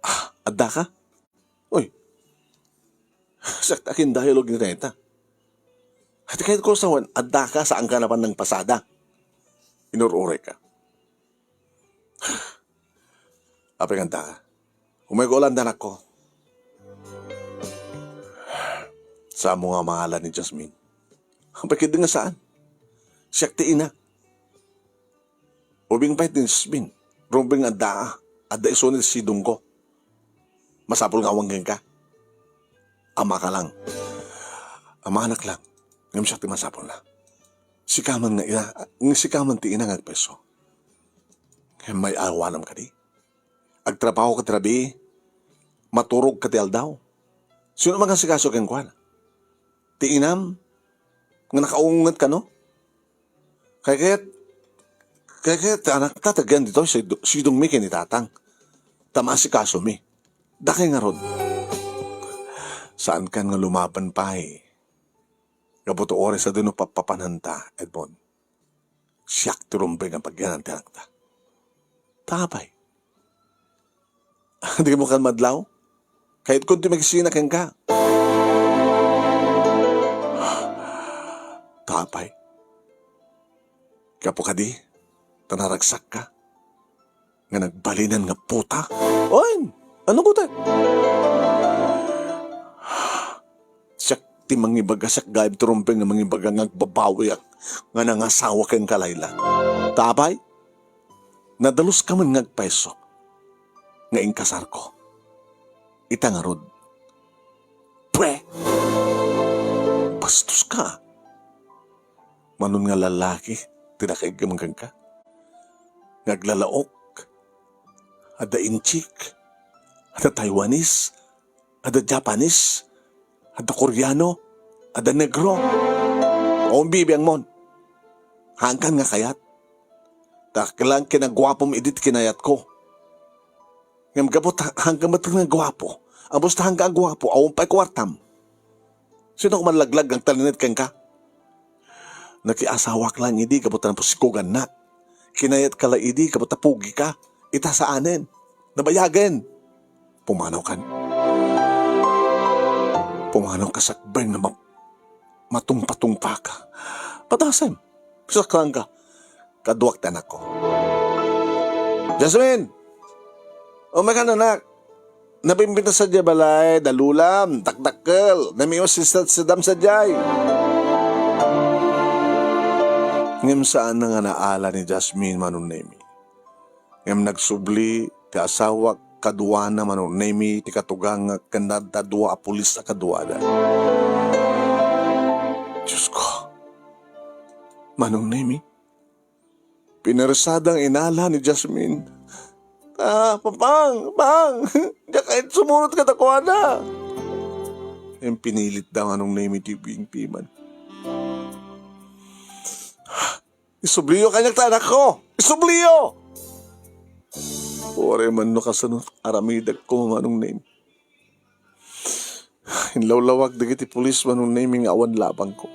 Ah, adda ka? Uy, siak ti akin dialogue ni dayta. Ti kayat ko sawen, adda ka, saan ka napan nagpasada. Inur-uray ka. Apay nga adda ka? Umay ko Holanda, anakko. Saan mo nga maala ni Jasmine? Apay ket di nga saan. Siak ti ina. Ubing pay ti Jasmine, rumbeng adda, adda isu ni sidongko. Masapul nga awan kenka. Amaka lang. Amanak lang. Ngem siak ti masapulna. Sika man nga ina, nga sika man ti ina nga agpayso. Ngem may awanam kadi. Agtrabaho ka ti rabii, maturog ka ti aldaw. Sino man nga asikaso kenkuana? Ti inam nga nakaunget kano? Kay ket, kay ket, anakta, tagan ditoy, sidu-, sidongmi ken ni tatang. Ta maasikasomi. Dakay ngarud. Saankan nga lumaban pay. Gapu ta uray sadino pappapananta, Edmond. Siak ti rumbeng a pagyanan ti anakta. Ta apay? Di mo kan madlaw? Kayatko ti magisina kenka. Ta apay? Gapu kadi, ta naragsakka nga nagbalinan nga puta? Oy, ano ko ta? Siak ti mangibaga, siak gayam ti rumbeng nga mangibaga nga agbabawiak nga nangasawa kenka, Laila. Ta apay? Nadaluska man nga agpayso nga inkasarko. Ita ngarud. Pwe! Bastoska. Manon nga lalaki ti nakaiggem kenka. Nga aglalaok. Adda Intsik. Adda Taiwanese. Adda Japanese, adda Koreano, adda Negro. Awan bibiangmon. Haankan nga kayat. Ta lang kinaguapom idi ti kinayatko. Ngem gapu ta haanka met nga guapo. Ammos ta haanka a guapo, awan pay kuartam. Sino ka manlaglag nga agtalinaed kenka? Nakiasawak lang idi gapu ta napusikugannak. Kinayatka la idi gapu ta pugika. Ita saanen. Nabayagen. Pumanawkan. Pumanawka sakbay nga ma-, matungpatungpaka. Padasem. Saklangka. Kaduak ti anakko. Jasmine! Umay kan, anak. Nabimbinta sadiay balay, dalulam, dakdakkel, namiwas ti sadsadam sadiay. Ngem saan nga naala ni Jasmine, Manong Nemi. Ngem nagsubli ti asawak kaduana, Manong Nemi, ti katugangak ken adda dua a pulis a kaduada. Diosko, Manong Nemi, pinersadang inala ni Jasmine. Ah, Papang, Pang, diak kayat sumurot kadakuada. Ngem pinilit da, Manong Nemi, ti bingpiman. Isubliyo kaniak ti anakko! Isubliyo! Uray man no kasano aramidek ko, Manong Nemi. Inlawlawag dagiti pulis, Manong Nemi, nga awan labangko.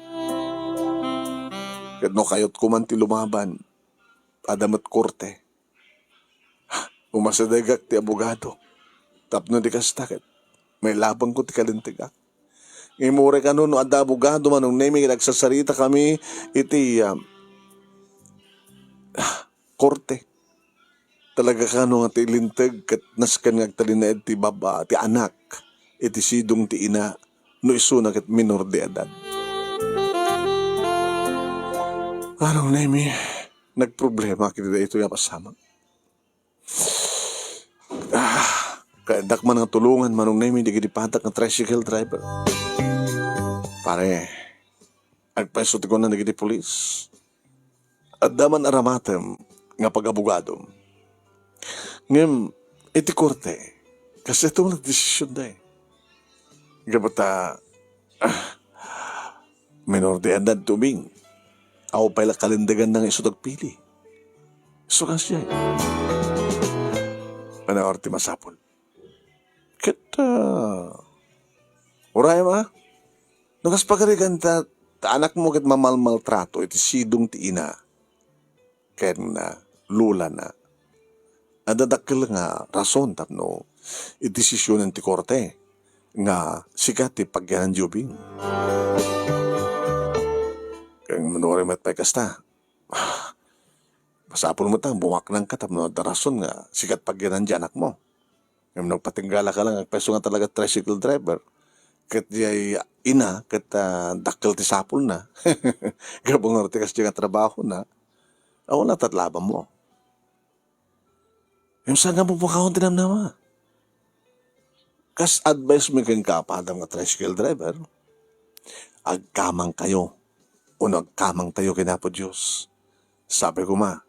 Ket no kayatko man ti lumaban, adda met korte. Umasidegak ti abogado. Tapno di kasta ket mailabangko ti kalintegak. Ngem uray kano no adda abogado, Manong Nemi, ket agsasaritakami iti, ah, korte. Talaga kano nga ti linteg ket nasken nga agtalinaed ti baba, ti anak, iti sidong ti ina, no isuna ket minor de edad. Manong Nemi, nagproblema ket daytoy a pasamak. Ah, kayadak man nga tulongan, Manong Nemi, dagiti patak nga tricycle driver. Pare, agpayso ti kunana dagiti pulis. Adda man aramatem nga pag-abogadom. Ngem, iti korte, kasdiay nagdesision da eh. Gapu ta, ah, minor de edad ti ubing. Awan pay la kalindaganna nga isu ti agpili. Isu kasdiay. Panaor ti masapul. Ket, ah, uray ma, no kas pagarigan ta, ta anakmo ket mamalmaltrato iti sidong ti ina ken, ah, lolana, adda dakkel nga rason tapno idesisionen ti korte nga sika ti pagyanan diay ubing. Ken mano uray met pay kasta, masapul met a bumaknangka tapno adda rason nga sika ti pagyanan diay anakmo. Ngem no agpatinggalaka laeng, agpayso nga talaga tricycle driver, ket diay ina ket, ah, dakkel ti sapulna. Gapu nga ti kasdiay nga trabahona, awan la ti labanmo. Ngem saan nga pupukawon ti namnama? Kas advice mi kenka, padam nga tricycle driver, agkamangkayo, wenno agkamangtayo ken Apo Dios. Sapay koma,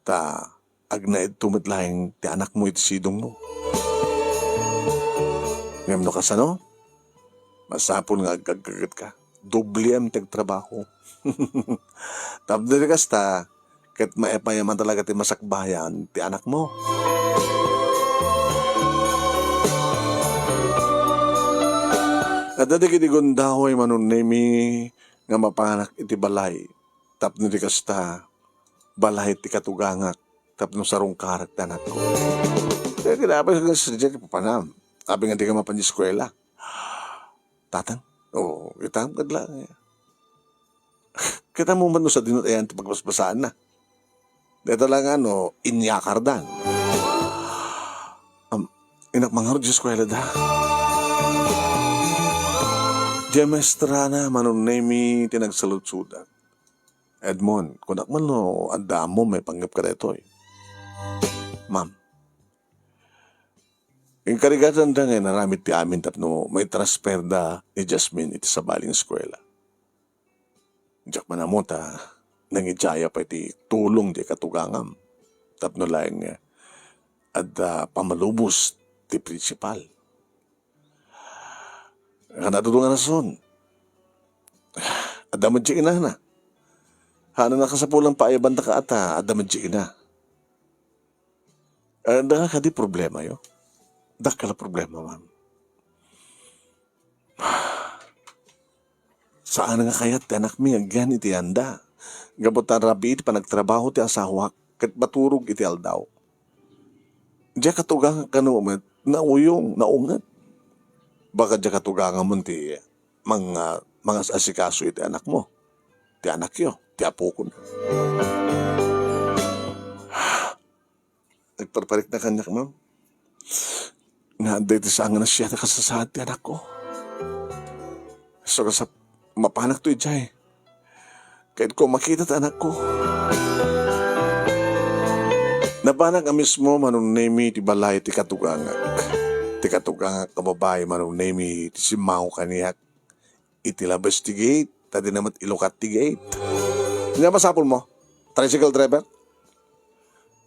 ta agnaedto met laeng ti anakmo iti sidongmo. Ngem no kasano, masapul nga agkagkagetka. Dobliem ti agtrabaho. Tapno di kasta, ket maipayaman talaga ti masakbayan ti anakmo. Adda dagiti gundaway, Manong Nemi, nga mapanak iti balay tapno di kasta, balay ti katugangak tapno sarungkarek ti anakko. Kaya kinapay nga sadja ti papanam. Apay nga di ka mapan eskwela? Tatang? Oo, itam kad lang. Kita mo man no sa dinut ayan ti pagbasbasaanna. Deta lang ano, inyakardan. Am, inak mangarud di eskwela da. Di maestrana, Manong Nemi, ti nagsaludsudan. Edmond, kunak man no adda ammom maipanggep kadaytoy. Ma'am, inkarigatanda nga inaramid ti amin tapno maitransfer da ni Jasmine iti sabali nga eskwela. Diak man ammo ta nangidiaya pay ti tulong ti katugangam tapno laeng adda pamalubos ti prinsipal. Kan adu nga rason. Adda met diay inana. Haan a nakasapulan pay a banda kaata, adda met diay ina. Adda nga kadi problemayo? Dakkel a problema, ma'am. Saan nga kayat ti anakmi nga agyan iti anda. Gapu ta rabii ti panagtrabaho ti asawak ket maturog iti aldaw. Diay katugangak kano met nauyong, naunget. Baka diay katugangamon ti mang-, ah, mangas-asikaso iti anakmo, ti anakyo, ti apokon. Nagparparikna kaniak, ma'am, nga adda iti saan nga nasia a kasasaad ti anakko. So, kasap-, mapanakto idiay. Kayatko makita ti anakko. Napanak a mismo, Manong Nemi, ti balay ti katugangak. Ti katugangak a babai, Manong Nemi, ti simmango kaniak iti labas ti gate, ta dina met ilukat ti gate. Ania masapulmo, tricycle driver?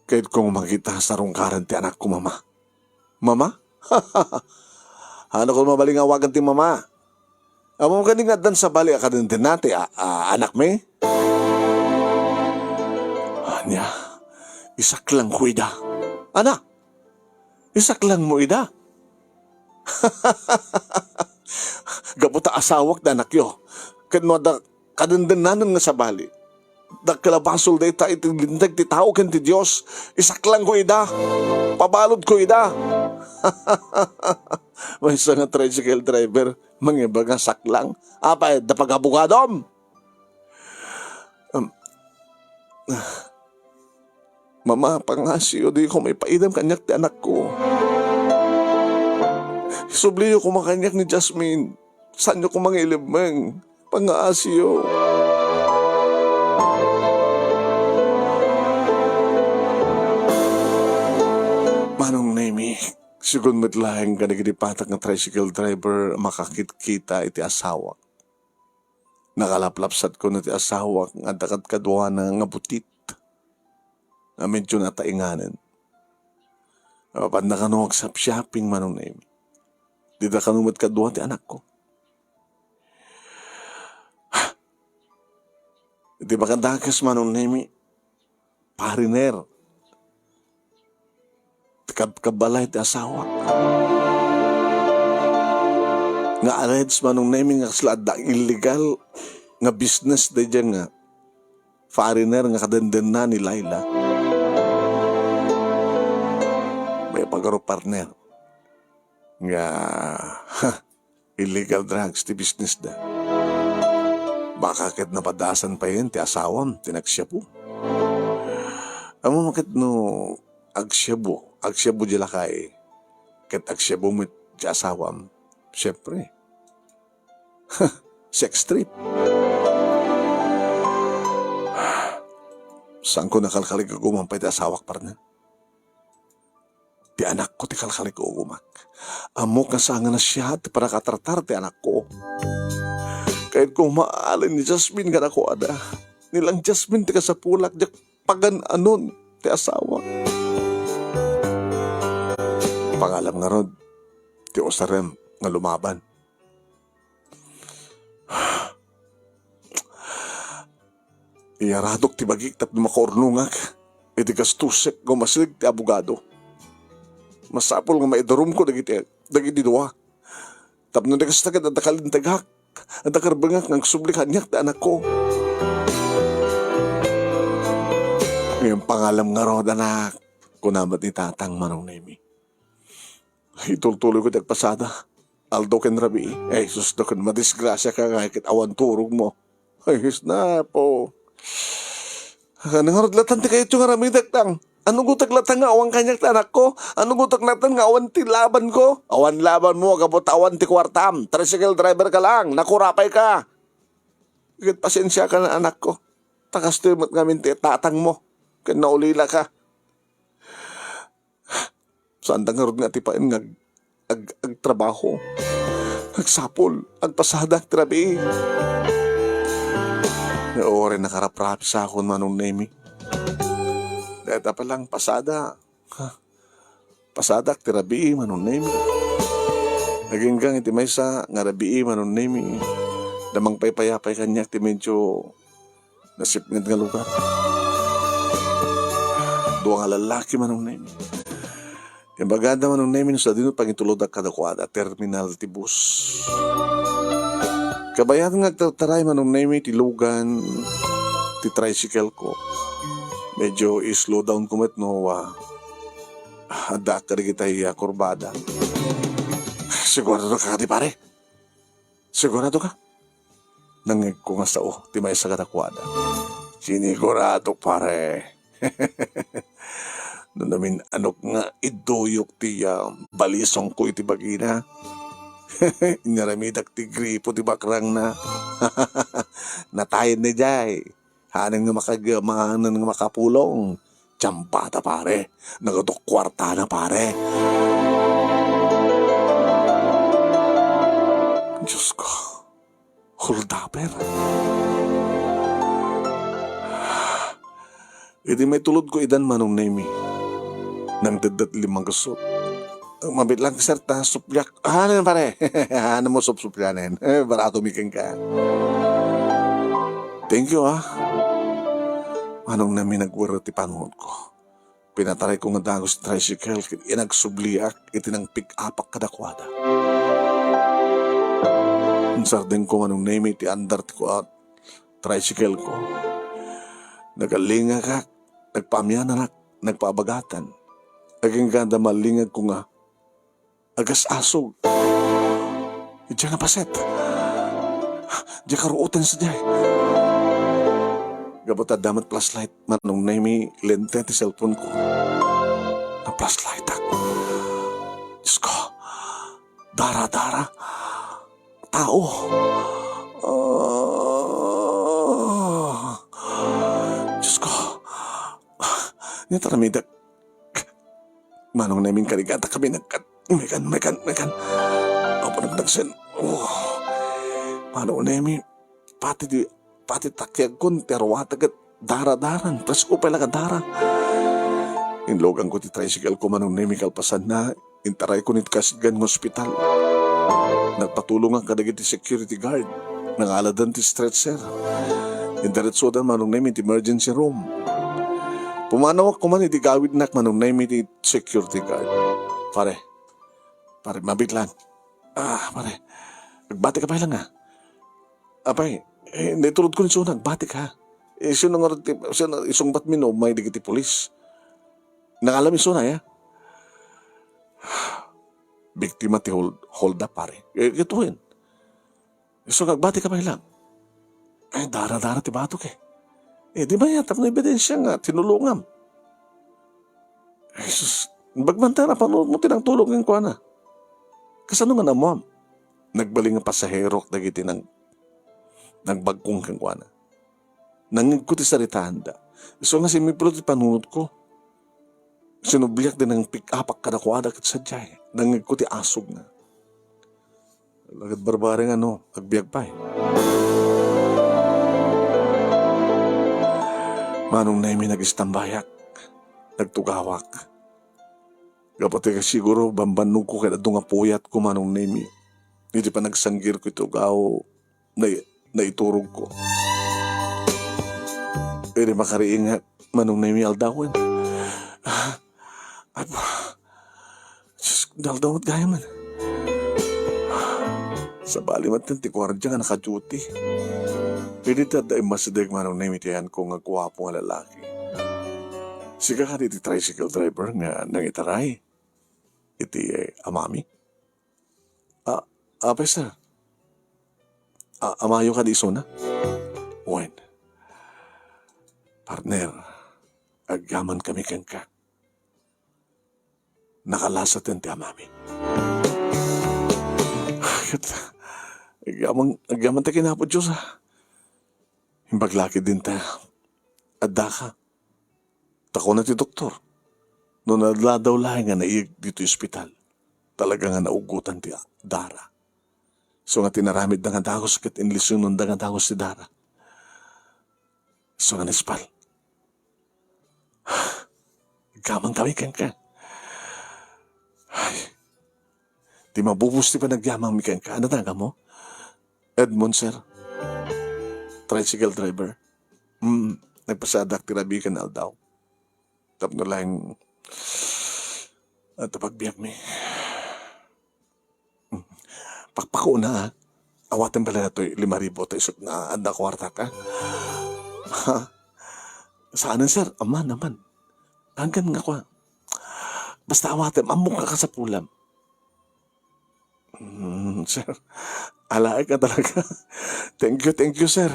Kayatko makita sarungkaren ti anakko, Mama. Mama? Haan a koma mabalin nga awagan ti mama. Ammom kadi nga addan sabali a kadendenna ti a-, a-, anakmi? Ania, isaklangko ida. Ana? Isaklangmo ida? Gapu ta asawak ti anakyo, ket no adda kadendennanan nga sabali, dakkel a basol dayta iti linteg ti tao ken ti Dios. Isaklangko ida. Pabaludko ida. Maysa nga tricycle driver, mangibaga saklang. Apay, adda pag-abogadom? Um, Mama, pangngasiyo, diko maipaidam kaniak ti anakko. Isubliyo koma kaniak ni Jasmine. Saanyo koma nga ilemmeng. Pangngasiyo. Siguron met laeng kadagiti patak nga tricycle driver a makakitkita iti asawak. Nakalaplapsatko no ti asawak nga adda kadkaduana nga butit a medyo natainganen. Mapanna kano agsapshopping, Manong Nemi. Dida kano met kadua ti anakko. Iti makadakes, Manong Nemi, pariner ti kabkabbalay ti asawak. Nga alleged, Manong Nemi, nga kasla adda illegal nga business daydiay nga foreigner nga kadendenna ni Laila. May pagaro, partner, nga illegal drugs ti business da. Baka ket napadasan payen ti asawam ti nagsiabu. Ammom ket no agsiabu, agsiabu di lakay, ket agsiabu met ti asawam, siempre, sex trip. Saanko nakalkalig-uguman pay ti asawak, partner. Ti anakko ti kalkalig-ugumak. Ammok nga saan nga nasia ti panakatartar ti anakko. Kayatko maalin ni Jasmine kadakuada. Ni lang Jasmine ti kasapulak, diak pagan-anon ti asawa. Pangalam ngarud ti usarem nga lumaban. Iyaradok ti bagik tapno makaurnongak iti gastosek nga umasideg ti abogado. Masapul nga maidarumko dagiti, dagiti dua. Tapno di kasta ket adda kalintegak, adda karbengak nga agsubli kaniak ti anakko. Ngem pangalam ngarud, anak, kuna met ni tatang, Manong Nemi. Itultuloyko ti agpasada. Aldaw ken rabii. Ay, sus, no ken madisgrasiaka ngay ket awan turogmo. Ay, sus, napo. Nangarud latan ti kayatyo nga aramidek, tang. Ano gutek latan nga awan kaniak ti anakko? Ano gutek latan nga awan ti labanko? Awan labanmo, gapu ta awan ti kuartam. Tricycle driver ka lang, nakurapay ka. Ket pasensiaka na, anakko. Ta kastoy met ngamin ti tatangmo. Ken naulila ka. Saanda ngarud nga atipaen nga ag-, ag-, agtrabaho. Agsapul, agpasadak ti rabii. Nga uray nakaraprapsakon, Manong Nemi. Dayta pa lang pasada. Ha? Pasadak ti rabii, Manong Nemi. Aginggang iti maysa nga rabii, Manong Nemi. Damang paypayapay kaniak ti medyo nasipnget nga lugar. Dua nga lallaki, Manong Nemi. Imbagada, Manong Nemi, no sadino pangitulodak kadakuada, terminal ti bus. Kabayan nga agtartaray, Manong Nemi, ti lugan ti tricycle ko. Medyo i-slow down ko met no, ah, adda kadagitay, ah, kurbada. Sigurado ka, di pare? Sigurado ka? Nangngegko nga sao ti maysa kadakuada. Sinigurado, pare. No namin-anok nga iduyok ti, ah, balisongko iti bagina. Inyaramidak ti gripo ti bakrangna. Natayen na jay. Hanen nga makag-, manen nga makapulong. Tiyambada, pare. Nagatok kuartana, pare. Diyos ko. Holdupper. Idi maitulod ko idan, Manong Nemi, nangdeddet limang kusot. Mabit lang, sir, ta supliak. Ah, ano yan, pare? Ano mo supsuplianen? Eh, barato mi kenka. Thank you, ah. Manong Nemi, nagwerre ti panunot ko. Pinatarayko nga dagus ti tricycle ket inagsubliak iti nang-pick-upak kadakuada. Insardengko, Manong Nemi, ti andar ti kuat tricycle ko. Nagalingagak, nagpaamiananak, nagpaabagatan. Agingga da mallingagko nga agas-asog. Diay napaset. Diay karuotan sadiay. Gapu ta adda met flashlight, Manong Nemi, lente ti cellphone ko. Na-flashlightak. Diyos ko, dara-dara. Tao. Ah. Diyos ko. Nia ti aramidek. Manong Nemi, kanigatakami nagkat-, Mekan, mekan, mekan. Apo nagdagsen. Oh. Manong Nemi, pati di, pati takiagkon, ti aruatek ket daradaran. Presko pay la nga dara. Inluganko ti tricycle ko, Manong Nemi, kalpasanna, intarayko iti kasidgan nga ospital. Nagpatulongak kadagiti security guard. Nangaladan ti stretcher. Indiretsodan, Manong Nemi, ti emergency room. Pumanawak koman idi gawidnak, Manong Nemi, ti security guard. Pare, pare, mabitlan. Ah, pare, agbatika pay la nga. Apay, eh, naiturodko ni Sona, agbatika. Eh, sino nga ti, sino, isungbatmi no, may dagiti pulis. Nangalam ni Sona, ya? Biktima ti hold, hold up, pare. Eh, ket wen. Isu nga agbatika pay la. Eh, dara-dara ti batok, eh. Eh, di mayat tapno ebidensia nga tinulongam. Eh, sus, bagmanta na, paano mo tinang tulong kenkuana? Kasano nga namuam? Nagbalin nga pasahero dagiti nang, nagbagkong kenkuana. Nangngegko ti saritaanda. Isu nga simiplo ti panunotko. Sinubliak di nang pick-upak kadakuada ket sadiay. Nangngegko ti asugna. Lagad barbareng ano, agbiag pay. Manong Nemi, nagistambayak. Nagtugawak. Gapu ti siguro bambannogko ket adu nga puyatko, Manong Nemi. Iti panagsanggirko iti ugaw, nai-, naiturogko. Idi makariingak, Manong Nemi, aldawen. Ah, apo. Sus, aldaw met gayam. Sabali met ti guardia nga nakaduty. Idi ta adda immasideg, Manong Nemi, ti ayanko nga guapo nga lalaki. Sika kadi ti tricycle driver nga nangitaray iti, eh, amami? Ah, apay, sir. Ah, amayo kadi isuna? Wen. Partner, agyaman kami kenka. Nakalasaten ti amami. Ket, agyaman, agyaman ta ken Apo Dios, ah. Imbag la ketdin ta addaka. Ta kuna ti doktor, no nadladaw laeng nga naiyeg ditoy ospital, talaga nga naugotan ti dara. Isu nga tinaramidda nga dagus ket inlisenonda nga dagus ti dara. Isu nga naispal. Agyaman kami kenka. Ay, ti mabubos ti panagyamanmi kenka. Ano tangka mo? Edmond, sir. Tricycle driver. Mm, nagpasadak ti rabii ken aldaw. Tapno laeng, ah, ta pagbiagmi. Mm. Pakpakuna, ah. Awatem pala datoy lima ribu ta isut' nga adda kuartak, ah. Ha? Saanen, sir? Aman, aman. Anggan nga kua. Basta awatem, ammok nga kasapulam. Mm, sir. Alaek ka talaga. Thank you, thank you, sir.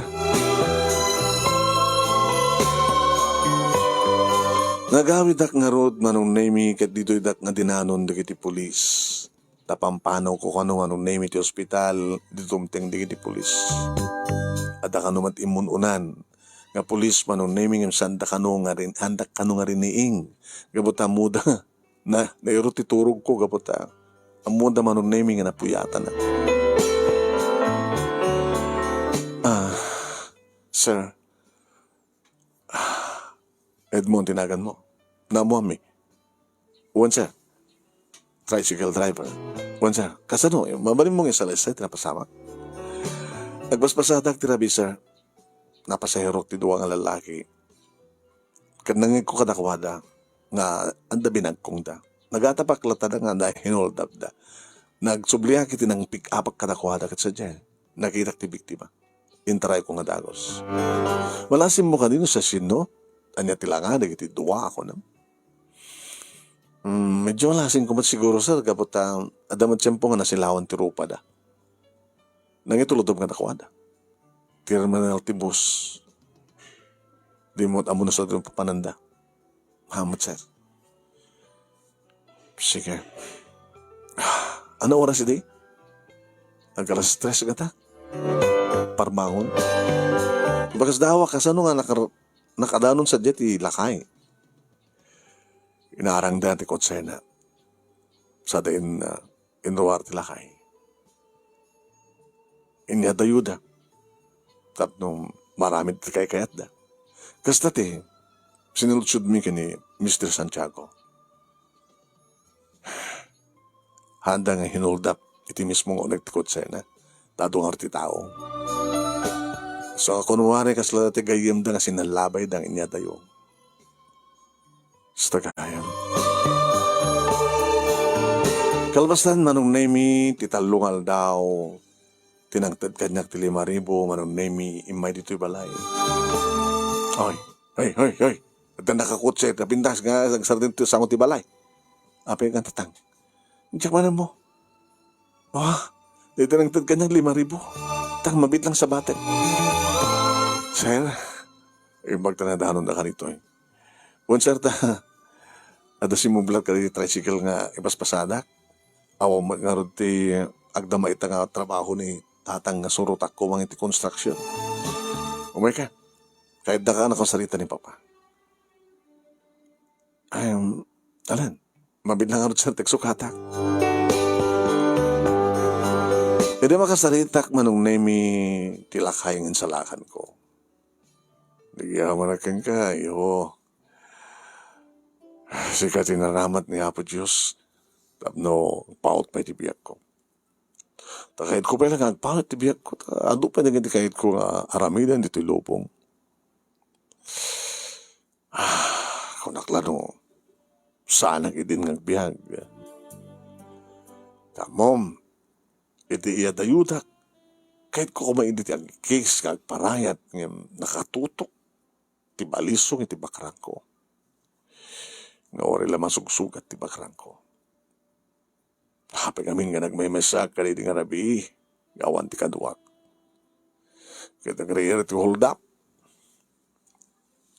Nagawidak ngarud, Manong Nemi, ket ditoydak nga dinanon dagiti pulis. Ta pampanawko kano, Manong Nemi, ti ospital, idi tumteng dagiti pulis. Adda kano met immun-unan nga pulis, Manong Nemi, ngem saanda kano nga rin-, saandak kano nga riniing. Gapu ta ammoda, na, nairut ti turogko gapu ta ammoda, Manong Nemi, nga napuyatana. Ah, sir. Edmond ti naganmo. Naammoanmi. Wen, sir. Tricycle driver. Wen, sir. Kasano? Mabalinmo nga isalaysay ti napasamak? Nagbasbasadak ti rabii, sir. Napasaherok ti dua nga lalaki. Ket nangngegko kadakuada nga adda binagkongda. Nagatapak latta nga nahinultapda. Nagsubliak iti nang-pick-upak kadakuada ket sadiay, nakitak ti biktima. Intarayko nga dagus. Malasimmo kadi no siasino? Ania ti langa dagiti dua a kunam? Hmm, medyo malasimko met siguro, sir, gapu ta adda met tiempo nga nasilawan ti rupada. Nangitulodom kadakuada. Terminal ti bus. Di mo ammo no saan papananda. Hamet, sir. Sige. Ano oras idi? Ag-alas tres gata. Parbangon. Bakas dawa, kasano nga nakar-, nakadanon sadiay ti lakay? Inaarangda ti kotsena. sadi in, ah, inruar ti lakay. Inyadayuda tapno maaramid ti kaykayatda. Kasta ti sinulsudmi ken ni Mister Santiago. Haanda nga hinulda iti mismo nga uneg ti kotsena, ta adu ngarud ti tao. Sa kunwari, kasla ti gayyemda nga sinnallabayda nga inyadayo. Kasta gayam. Kalpasan, Manong Nemi, ti tallo nga aldaw, ti nangted kaniak ti lima ribu, Manong Nemi, immay ditoy balay. Ay, ay, ay, ay. Adda nakakotse, napintas nga agsardeng ti sango ti balay. Apay nga tatang? Diak manen mo. Ah, dayta nangted kaniak lima ribu. Tang, mabiit lang sa batek. Sir, imbag ta nadanon da kanito, eh. Wen, sir, ta, adda simmublat kadi tricycle nga ipaspasadak. Awan met ngarud ti agdama ita nga trabaho ni tatang nga surotakko mangiti construction. Umay ka. Kayatda ka nga sarita ni Papa. Em, alan, mabiit lang ngarud, sir, ti agsukatak. Idi makasaritak, Manong Nemi, ti lakay nga insalakanko. Nagyamanak kenka, iho. Sika ti naramat ni Apo Dios tapno agpaut pay ti biagko. Ta kayatko pay la nga agpaut ti biagko, ta adu pay dagiti kayatko nga aramiden ditoy lubong. Ah, kunak la no saanak idin nga agbiag. Ammom, idi iyadayudak, kayatko koma idi ti agikis nga agparayat ngem nakatutok ti balisong iti bakrangko. Nga uray la masugsugat ti bakrangko. Apay ngamin nga nagmaymaysaak kadaydi nga rabii nga awan ti kaduak. Ket agriir ti hold up.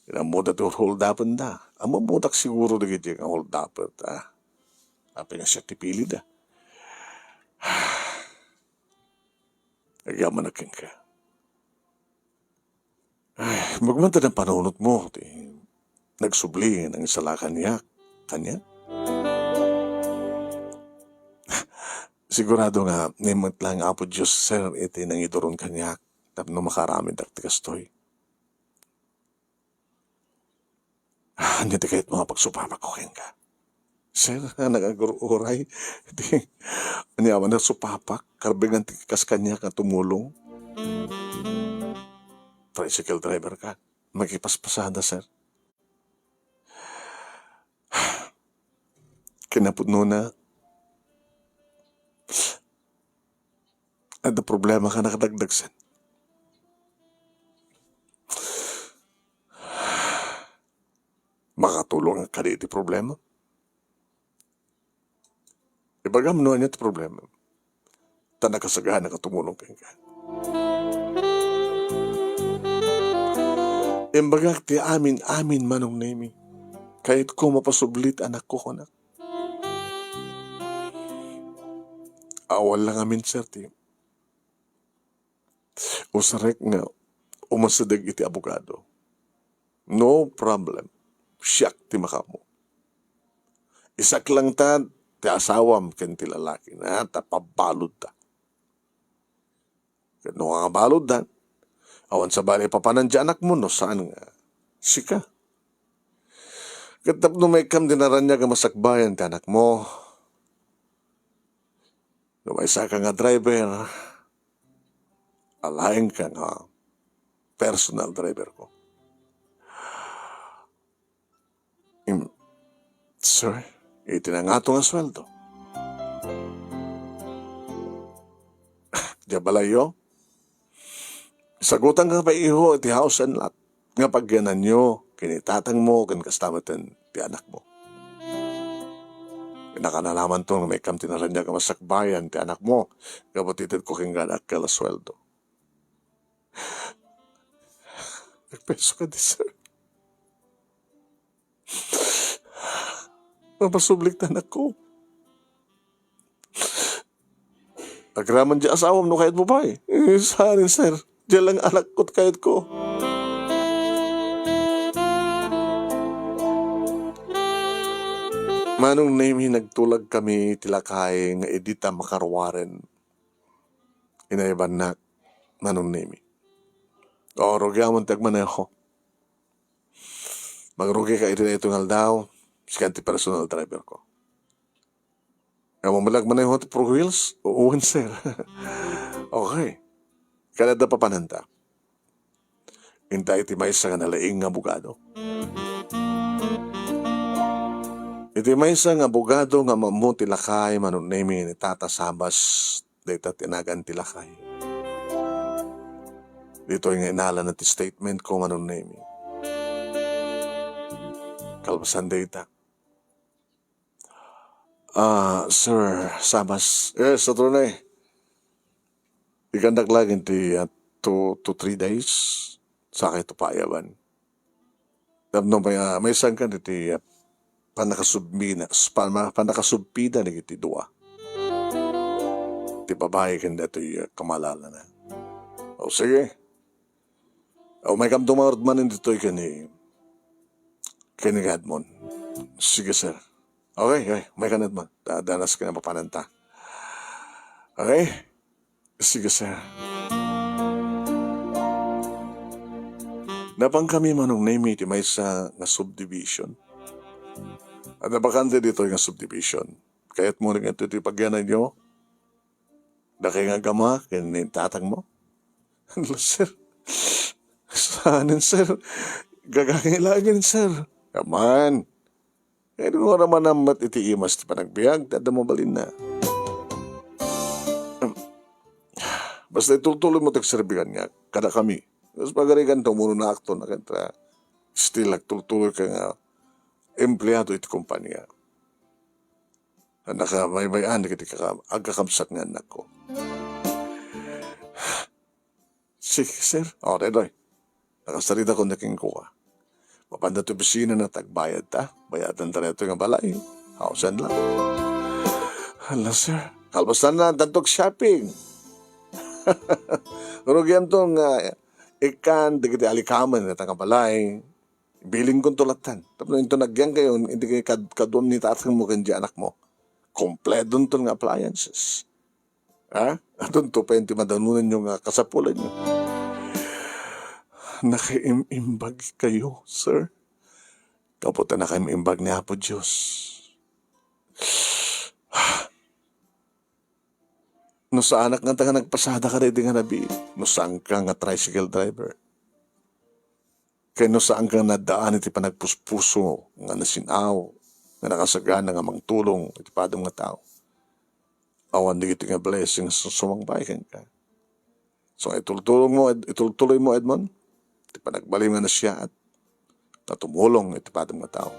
Inammoda ti hold upenda. Ammodak siguro dagiti nga hold upper ta. Apay nga siak ti pilida. Agyamanak kenka. Ay, magmantad ang panunot mo, ti nagsubli nga nangisala kaniak, kaniak. Sigurado nga, ni met lang Apo Dios, sir, iti nangiduron kaniak, tapno makaramid ak ti kastoy. Ah, ania ti kayat mo nga pagsupapak ko kenka? Sir, nagagur-uray. Di, ania man a supapak, karbengan ti kas kaniak nga tumulong. Tricycle driver ka. Makipaspasada, sir. Kinapudnona, adda problema ka nakadagdag sen. Makatulong ka di iti problema? Ibagam no ania ti problema. Ta nakasagana nga tumulong kenka. Imbagak ti amin-amin, Manong Nemi. Kayatko mapasublit anakko, kunak. Awan lang amin, sir, ti usarek nga umasideg iti abogado. No problem. Siak ti makaammo. Isak lang ta ti asawam ken ti lalaki na ta pabaludta. Ket no nga baludda, awan sabali papanan ti anakmo no saan nga sika. Ket tapno maikkam ti naraniag a masakbayan ti anakmo, no maysaka nga driver, alaenka nga personal driver ko. Im-, sir, iti nangato nga sweldo. Diay balayyo? Sagutan ka pay, iho, iti house and lot nga pagyananyo ken ni tatangmo ken kasta met ti anakmo. Nakananamanto nga maikkam ti naraniag a masakbayan ti anakmo gapu ti itedko kenka dakkel a sweldo. Nagpeso ka di, sir. Mapasublik ti anakko. Agraman diay asawam no kayatmo pay. Eh, saan, sir? Diay lang anakko ti kayatko. Manong Nemi, nagtulag kami ti lakay nga idi ta makaruaren. Inaybannak, Manong Nemi. O, rugiamon ti agmaneho. Mangrugi ka iti daytoy nga aldaw, sika ti personal driver ko. Amo met la agmaneho ti Four Wheels? Wen, sir. Okay. Kada da papananta. Inta iti maysa nga nalaing nga abogado. Iti maysa nga abogado nga ammo ti lakay, Manong Nemi, ni Tata Sabas, dayta ti nagan ti lakay. Ditoy nga inalana ti statement ko, Manong Nemi. Kalpasan dayta. Ah, Sir Sabas. Yes, attorney. Igannak laeng ti, ah, two to three days. Sakay to paayaban. Tapno may, ah, maisangkan iti, ah, pannakasubmina, s-, pan-, ma-, pannakasubpida dagiti dua. Ti babai ken datoy, ah, kamalalana. O, sige. Umaykam dumaruman ditoy ken ni, ken ni Edmond. Sige, sir. Okay, okay. Umayka, Edmond. Da-, danas ka na papananta. Okay? Sige, sir. Napan kami, Manong Nemi, iti maysa nga subdivision. Adda bakante ditoy nga subdivision. Kayatmo rin ito ti pagyananyo? Dakay nga agama ken ni tatangmo? Hala, sir. Saanen, sir. Gagangay laeng, sir. Aman. Kayatmo nga ramanam met iti imas ti panagbiag ti adda mabalinna. Basta itultuloy mo ti agserbi kaniak, kadakami. Kas pagarigan ta umuna akto na kanta, still agtultuloy ka nga empleado iti kompanya. Nakabaybay-an dagiti kaka-, agkakabsat nga annakko. Sige, sir. O, daytoy. Nakasarita ko na kenkuana. Mapanda ti opisina na tagbayad ta. Bayadan ta daytoy nga balay. Hausan lang. Hala, sir. Kalpasan na, addanto shopping. Rugianto nga ikkan dagiti alikamen dayta nga balay. Bilinkonto lattan. Tapno inton agyankayo, iti kad-, kaduam ni tatangmo ken di anakmo. Kompletonto nga appliances. Ha? Adunto pay ti madanonanyo nga kasapulanyo. Nakaim-imbag kayo, sir. Gapu ta nakaim-imbag ni Apo Dios. No saanak ngata nga nagpasada kadaydi nga nabiit, no saanka nga tricycle driver, ken no saanka nga naddaan iti panagpuspuso nga nasin-aw nga nakasagana nga mangtulong iti padam nga tao, awan dagiti nga blessings nga sumangpay kenka. So, itultuloy mo, Ed-, itultuloy mo, Edmond, ti panagbalin nga nasiaat nga tumulong iti padam nga tao.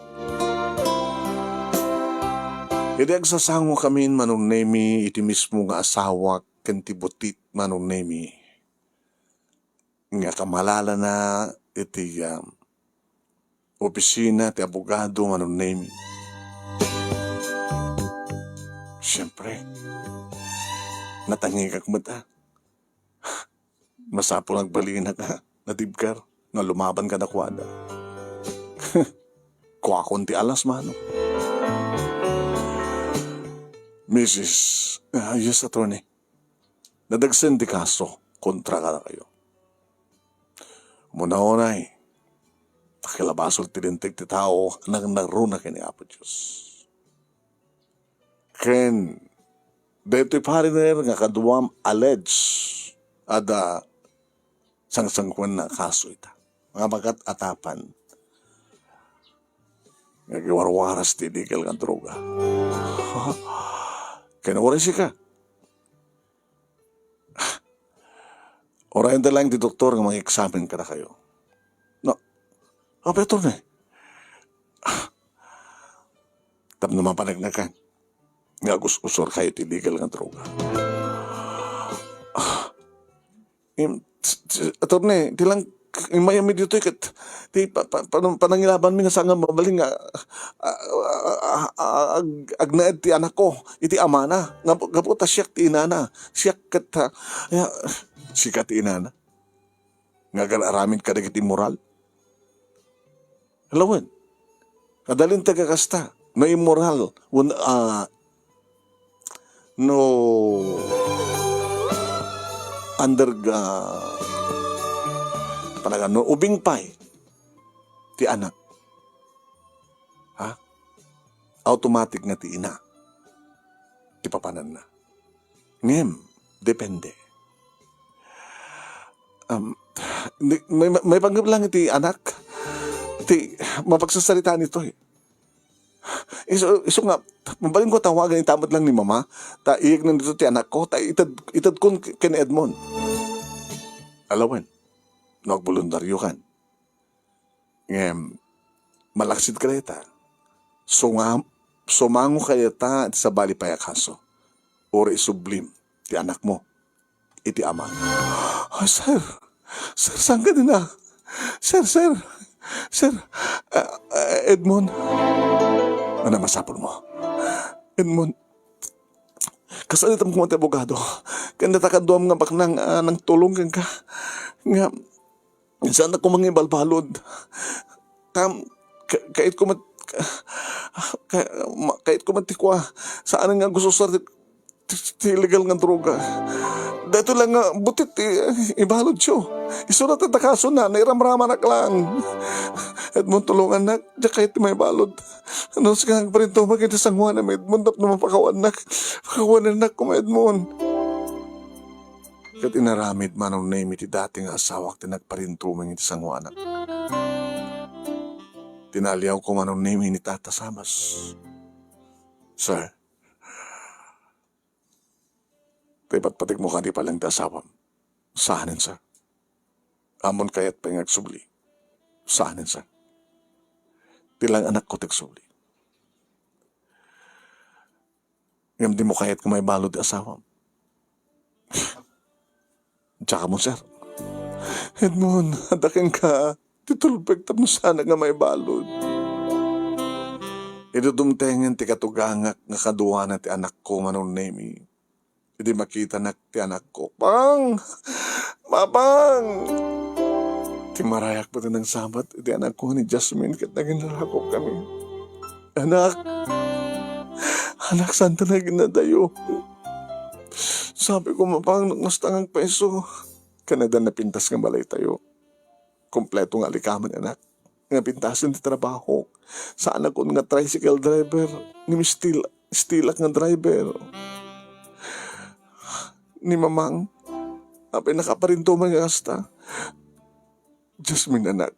Idi agsasango kamin, Manong Nemi, iti mismo nga asawak ken ti butit, Manong Nemi, nga kamalalana iti, um, opisina ti abogado, Manong Nemi. Siyempre, natangikak met, a. Masapul nga agbalinak, a, nadibkar, nga lumaban kadakuada. Kuakon ti alas, mano. Missus, ah, yes, attorney. Nadagsen ti kaso kontra kadakayo. Umuna unay, pakilabasol ti linteg ti tao a nangnangruna ken ni Apo Dios. Ken daytoy foreigner nga kaduam alleged, adda sangsanguenna a kaso ita. Nga makat-atapan nga agiwarwaras ti illegal nga droga. Ken uray sika, urayen ta laeng ti doktor nga mangeksamen kadakayo. No. Apay, attorney? Tapno mapanagnakan nga agus-usurkayo ti illegal nga droga. Im-, s-, s-, attorney, ti lang immayami ditoy ket ti pa-, pa-, panang-, panangilabanmi nga saan nga mabalin nga, a-, a-, a-, a-, ag-, agnaed ti anakko iti amana. Nga gapu ta siak ti inana. Siak ket, a, ya, sika ti inana. Nga agar-aramid kadagiti immoral. Lawen. Adda linteg a kasta. no immoral, wen-, ah, no under, ah, talaga, no ubing pay ti anak, ha? Automatic nga ti ina ti papananna. Ngem, depende. Um, ni-, may, may panggep lang iti anak, ti mapagsarsaritaan itoy. Isu, isu nga, mabalin ko tawagan ita met lang ni mama, ta iyegna dito ti anakko, ta ited, itedkon ken Edmond. Alawen, no agboluntaryokan. Ngem, malaksid kadayta. Sungam-, sumango kadayta iti sabali pay a kaso. Uray isublim ti anakmo iti ama. Ah, sir! Sir, saan ka din, ah? Sir, sir! Sir! Ah, ah, Edmond! Ano masapul mo? Edmond, kasalitam koma ti abogado. Ken data kaduam nga baknang, ah, nangtulong kenka. Nga, saan ako mangibalbalod. Tam, ka-, kait ko mat-, ka-, ka-, ma-, kait ko mat ti kua. Saan nga gusto sa ti, ti, ti illegal nga droga. Dito lang nga, butit i-, ibalod siyo. Isurat ang takaso na, nairamramanak lang. Edmond, tulungan na, diya kait ti may balod. Ano sa nga agparinto, magkita sanguan na may Edmond, tapno mapakawanak. Pakawanak ko may Edmond. Ket inaramid Manong Nemi ti dati nga asawak ti nagparintumeng iti sanguanak. Tinaliawko Manong Nemi ni Tata Sabas. Sir, ti patpategmo kadi pay lang ti asawam. Saanen, sir. Ammon kayat pay nga agsubli. Saanen, sir. Ti lang anakko ti agsubli. Ngem dimo kayat nga maibalud ti asawam. Diak ammo, sir. Edmond, adda kenka ti tulpek tapno saanak nga maibalud. Idi dumtengen ti katugangak nga kaduana ti anakko, Manong Nemi, idi makitanak ti anakko, "Pang! Mapang!" Timmarayak pay ti nangsabat iti anakko ni Jasmine ket naginrarakopkami. "Anak! Anak, saanta nga agnadayo?" Sabi ko, "Mapang, no kasta nga agpayso." Ken adda napintas nga balaytayo. Kompleto nga alikamen, anak. Nga pintasen ti trabaho. Saanak nga tricycle driver. Ngem still, stillak nga driver. Ni Mamang, apay nakaparinto man nga kasta. Jasmine, anak,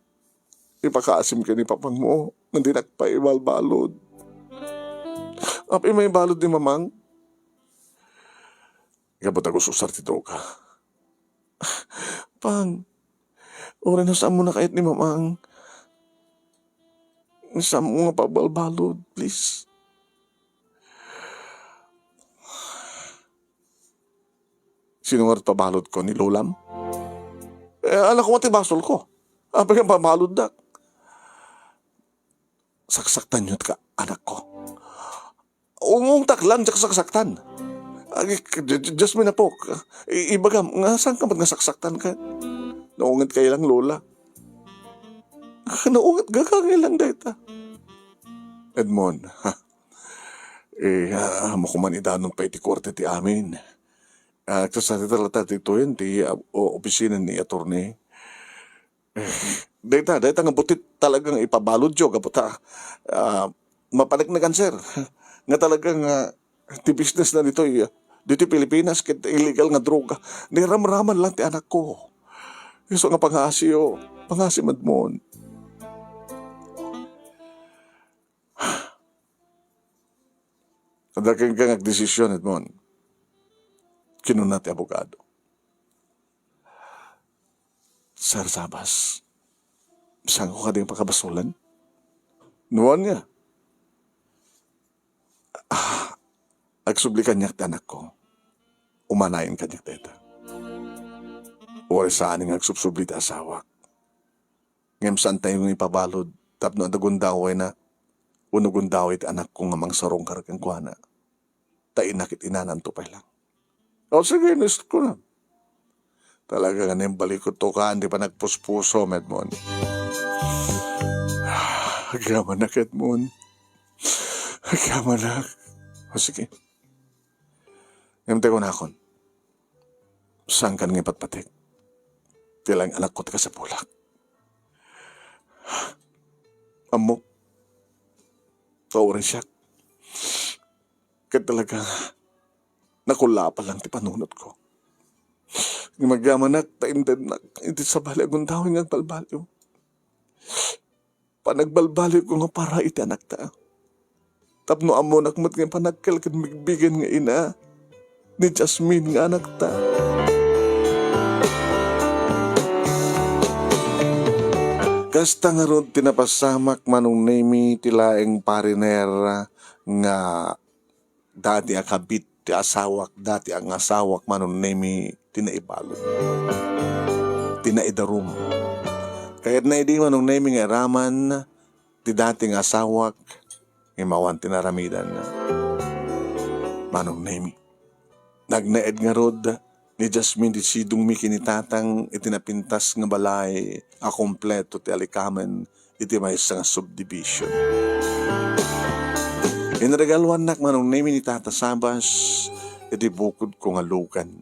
ipakaasim ken ni Papangmo, nga dinak pay ibalbalud. Apay maibalud ni Mamang? Gapu ta gusto usar ti droga. Pang, uray no saanmo nakayat ni Mamang, saanmo nga pabalbalud, please. Sino nga pabalud ko, ni Lolam? Eh, anak ko ti basol ko. Apay nga pabalud na? Saksaktan yo ka, anak ko. Ungungtak lang, diak saksaktan. Agi, j-, j-, Jasmine, apok. I-, ibagam, nga saan ka man nga saksaktan ka? Naunget kay lang, Lola. Naunget, gagangay lang dayta. Edmond, ha? Eh, ah, mo kuman idanon pa iti korte ti amin. Ah, kasarita latta ti tuyen ti, ah, o-, opisina ni attorney. Dayta, dayta nga butit talagang ipabaludyo, gapu ta, ah, mapaneknekan, sir, nga talagang, ah, ti business na ditoy, ah, ditoy Pilipinas, ket illegal nga droga. Niramraman lang ti anakko. Isu nga pangasiyo, pangasi, Edmond. Adda kenka nga agdesisyon, Edmond. Kinuna ti abogado. Sir Sabas, saanko kadi nga pakabasolen? No ania? Ah, agsubli kaniak ti anakko. Umanayen kaniak dayta. Uray saan nga agsubsubli ti asawak. Ngem saantayo nga ipabalud tapno adda gundawayna wenno gundaway ti anakko nga mangsarungkar kenkuana. Ta ina ket inananto pay lang. O sige, no isu ko na. Talaga nga naimbalikodto kaan ti panagpuspusom, Edmond. Agyamanak, Edmond. Agyamanak. O sige. Ngem ti kunakon, saankan nga ipatpatek ti laeng anakko ti kasapulak. Ammok, kauray siak. Ket talaga, nakullapa lang ti panunotko. Ngem agyamanak ta intednak iti sabali a gundaway nga agbalbaliw. Panagbalbaliwko nga para iti anakta. Tapno ammonak met nga panagkel ken bigbigen nga ina ni Jasmine nga anakta. Kasta ngarud ti napasamak, Manong Nemy, ti laeng pariner nga dati a kabit ti asawak, dati a nga asawak, Manong Nemy, ti naibalud, ti naidarum. Kayatna idi, Manong Nemy, nga iraman ti dati nga asawak, ngem awan ti naaramidanna, Manong Nemy. Nagnaed ngarud ni Jasmine ti sidongmi ken ni Tatang iti napintas nga balay a kompleto ti alikamen iti maysa nga subdivision. Inregaluannak, Manong Nemy, ni Tata Sabas iti bukodko nga lugan.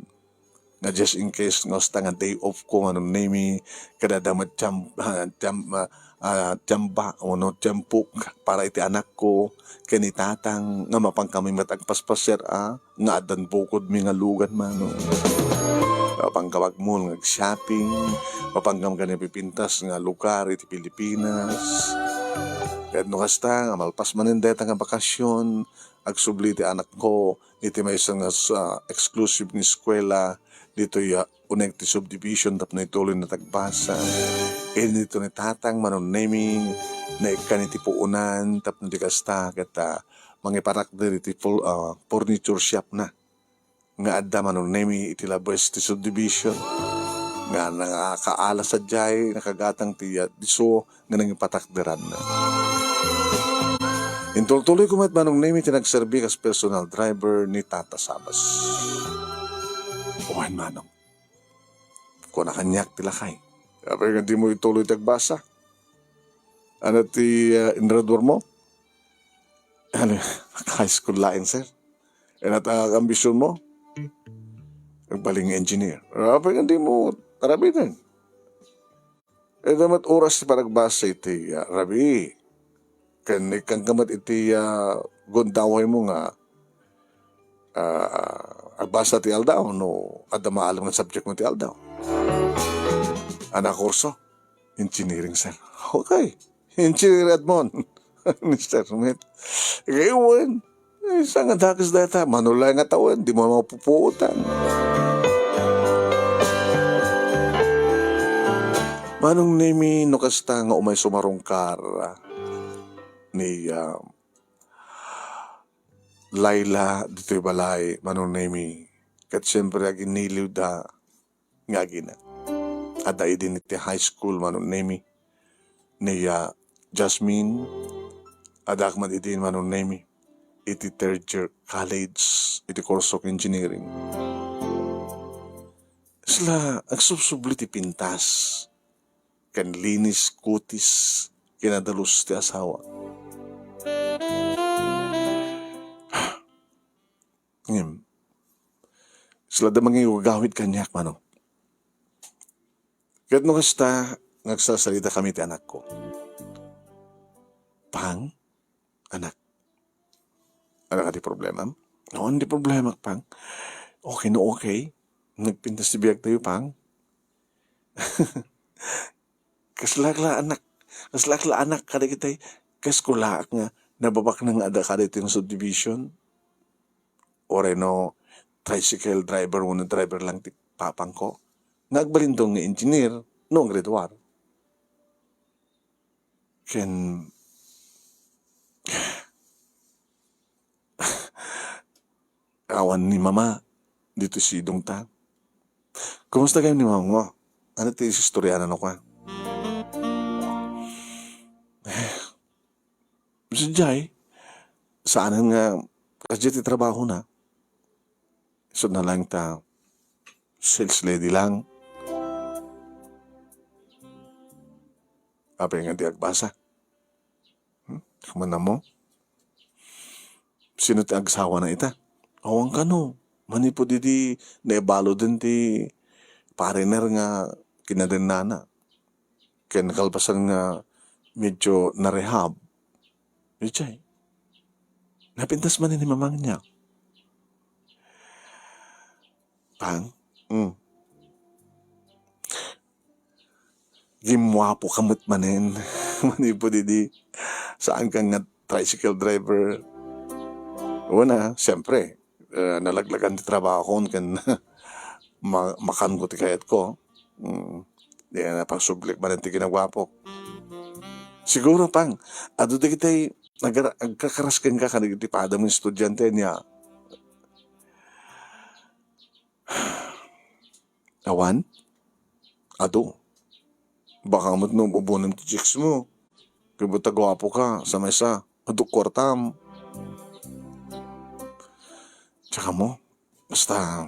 Nga just in case nga usta nga day off ko, Manong Nemy, ket adda met tiam-, ah, tiam-, ah, ah, tiamba wenno tiempok para iti anakko ken ni Tatang nga mapankami met agpaspasiar a nga addan bukodmi nga lugan, Manong. Mapankam agmall nga ag-shopping, mapankam ken napipintas nga lugar iti Pilipinas. Ket no kasta nga malpas manen dayta nga bakasion, agsubli ti anakko iti maysa nga sa-, exclusive nga eskuela ditoy, ah, uneg ti subdivision tapno ituloyna ti agbasa. Inito ni Tatang, Manong Nemy, naikkan iti puonan tapno di kasta ket, ah, mangipatakder iti ful-, ah, furniture shop na nga adda, Manong Nemy, iti labes ti subdivision nga nangakaala sadiay, nakagatang ti, ah, disso nga nangipatakderanna. Intultuloyko met, Manong Nemy, ti nagserbi kas personal driver ni Tata Sabas. Wen, Manong. Kuna kaniak ti lakay. Apay nga dimo ituloy ti agbasa? Ania ti, ah, inraduarmo? Ania, high school laeng, sir. Ania ti ambisionmo? Agbalin nga engineer. Apay nga dimo aramiden? Adda met oras ti panagbasa iti, ah, rabii. Ken ikkanka met iti, ah, gundawaymo nga, ah, agbasa ti aldaw no adda maalam nga subjectmo ti aldaw. Ania a kurso? Engineering, sir. Okay. Engineer Edmond. Mister Smith. Gaywen. Ay, saan nga dakes dayta? Mano laeng nga tawen, dimo mapupuotan. Manong Nemy, no kasta nga umay sumarungkar ni, ah, Laila ditoy balay, Manong Nemy, ket siempre, aginiliwda nga agina. Adda idin iti high school, Manong Nemy, ni, ah, Jasmine. Adda met idin, Manong Nemy, iti third year college iti kurso ken engineering. Isla agsubsubli ti pintas ken linis kutis ken adalus ti asawa. Ngem, isla adda mangiwagawid kaniak, Manong. Ket no kasta, nagsasarita kami ti anakko. Pang, anak, ano ka ti problemam? Awan ti problema, Pang. Okay no okay. Nagpintas ti biag tayo, Pang. Kaslak la, anak. Kaslak la, anak, kadagitay. Kas kulaak nga nababaknang nga adda kadagitoy nga subdivision. Uray no tricycle driver wenno driver lang ti papangko. Nga agbalin nga engineer no aggraduar. Ken awan ni Mama ditoy sidongta. Kumusta kayo ni Mama mo? Ano ti istorya na ka? Sadiay, saanen nga, kasi ti trabaho na. Isuna lang ta, sales lady lang. Apay nga di agbasa? Hmm? Kumana mo? Sino ti agsawana ita? Awan kano. Manipud idi naibaludan ti foreigner nga kinadennana. Ken kalpasan nga medyo narehab, idiay, napintas manen ni mamangna. Pang? Mm. Gimwapo ka met manen. Manipud idi, saan ka nga tricycle driver. Una, siyempre, eh, nalaglagan ti trabahokon ken ma-, makanko ti kayatko. Mm. Di na pagsublik manen ti kinagwapok. Siguro, Pang, adu dagiti nagara-, agkakaras kenka kadagiti padam nga estudiante niya. Awan? Adu. Baka met no ubunem ti chicks mo. Kayat ta guapo ka, sa maysa, adu kuartam. Tsaka mo, basta,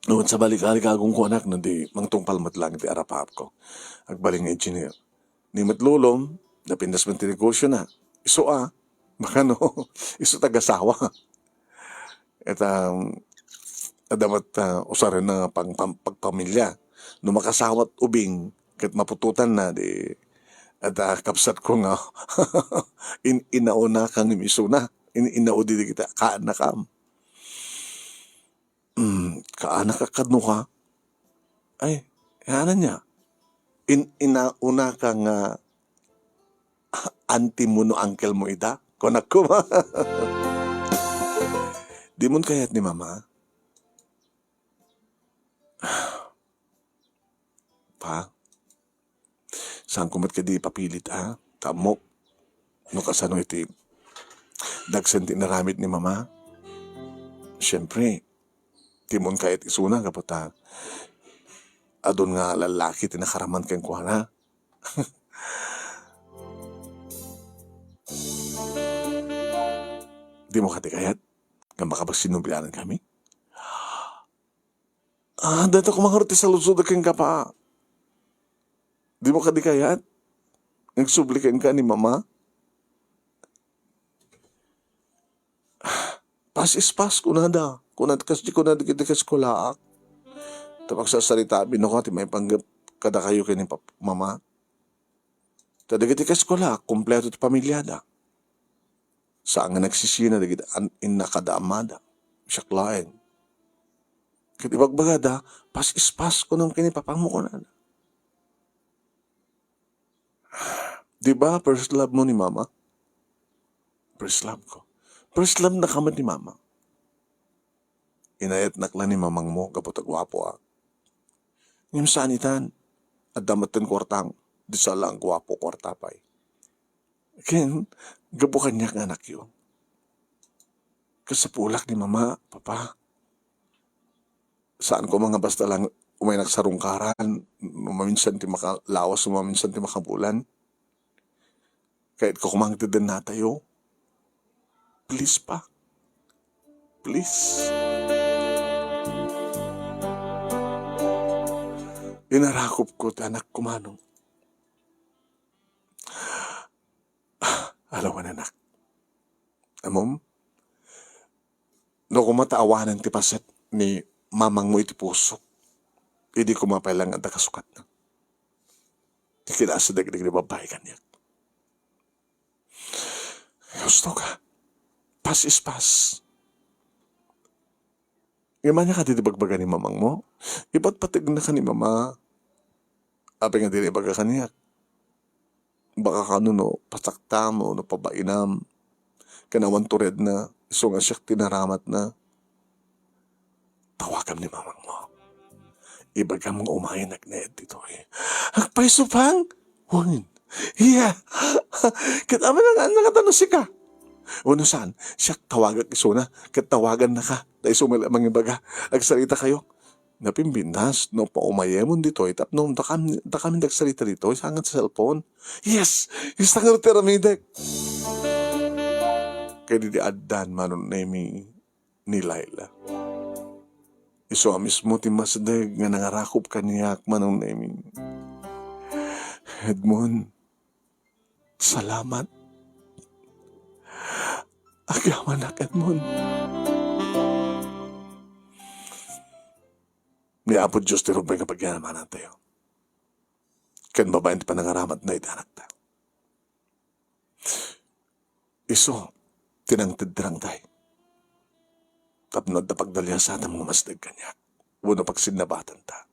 nuan sa balik-alik agong kuanak, no di mangtungpal met lang ti arapaapko. Agbalin nga engineer. Ni met lolom, napintas met ti negosyo na. Isu a, baka no, isu tagasawa. Ita, adda met, ah, usaren na pang-, pang-, pagpamilya. No makasawa't ubing, ket maputotan na, di, adda kabsat ko nga, in-, inauna kang imisuna. In-, inaudi di kita, kaan na kam. Mm, kaanak ka kadno ka? Ay, ano niya? In-, inauna ka nga auntie mo no uncle mo ida? Kunak kuma. Di mo kayat ni mama? Pa? Saan ko met kadi ipapilit, a? Ta ammok no kasano iti dagsen ti inaramid ni mama. Siempre, di mo kayat isuna gapu ta adun nga lallaki ti nakaraman kenkuana. Di mo kadi kayat nga makapagsinublianan kami? Ah, dayta koma ngarud ti saludsod kenka, pa. Di mo kadi kayat? Nagsubli kenka ni mama? Pass is pass, kunada. Kunada kas-, kunada iti kaskulaak. Ta pagsasaritaami no ka ti maipanggep kadakayo ken ni pap-, mama. Ta dagiti kaskulaak, kompleto ti pamilyada. Saan nga nagsisina dagiti an-, inna kada amada. Siak laeng. Ket ibagbagada, "Pass is pass," kunam ken ni papam mo, kunana. Di ba, first love mo ni mama? First love ko. First love na ka met ni mama. Inayatnak la ni mamang mo gapu ta guapo, a. Ngem saan itan, adda met ten kuartang, di sa lang guapo, kuarta pay. Ken, gapu kaniak nga anakyo. Kasapulak ni mama, papa. Saan ko nga basta lang umay nagsarungkaran, no maminsan ti makalawas, no maminsan ti makabulan. Kayat ko kumang ti dennatayo. Please pa. Please. Inarakop ko ti anak ko, manong. Alawan, anak. Amom? No koma ta awanen ti paset ni mamang mo iti puso, idi koma pay lang adda kasukatna. Ti kinasa dagiti babbai kaniak. Gusto ka? Pass is pass. Ngem ania kadi ti bagbaga ni mamang mo? Ipatpategna ka ni mama. Apay nga dina ibaga kaniak? Baka kano no pasaktam no pabainam. Ken awan turedna, isu nga siak ti naramatna. Tawagam ni mamang mo. Ibagam nga umayen agnaed ditoy. Agpayso pang? Wen. Iya. Ket amin nga, nga, nga, sika. Wenno saan, siak tawagak isuna, ket tawagannaka. Ta isu met mangibaga, agsarita kayo. Napimbindas, no paumayemon ditoy, tapno dakam-, dakami dagsarita ditoy, sangan sa cellphone. Yes! Yes, tangan ti aramidek. Kadi di addan, Manong Nemi, ni Laila. Isu a mismo ti masdeg nga nangarakop kaniak, Manong Nemi. Edmond, salamat. Agyamanak, Edmond. Ni Apo Dios ti rumbeng nga pagyamanantayo. Ken babaen ti panangaramatna iti anakta. Isu ti nangted ti rangtay. Tapno adda pagdaliasatan nga masdeg kaniak, wenno pagsinnabatanta.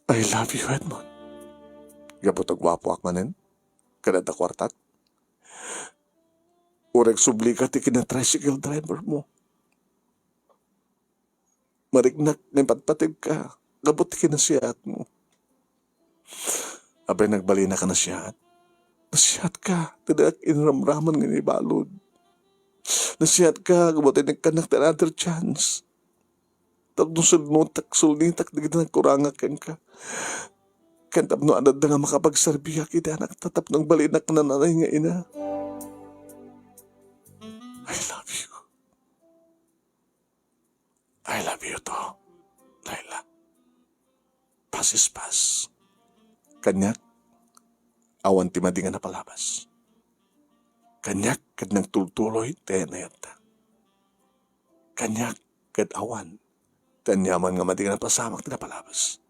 I love you, Edmond. Gapu ta guapoak manen, ken adda kuartak. Uray agsubli ka ti kina-tricycle driver mo. Mariknak nga ipatpategka gapu ti kinasiatmo. Apay, nagbalin a ka nasiat? Nasiatka ti diak inramraman nga ibalud. Nasiatka gapu ta inekkanak ti another chance. Tapno sulnitak, sulnitak dagiti nagkurangak kenka. Ken tapno adda nga makapagserbiak iti anakta tapno agbalinak nga nanay nga ina. I love you. I love you too, Laila. Past is past. Kaniak, awan ti madi nga napalabas. Kaniak, ket nagtultuloy ti nayatta. Kaniak, ket awan ti aniaman nga madi nga napasamak ti napalabas.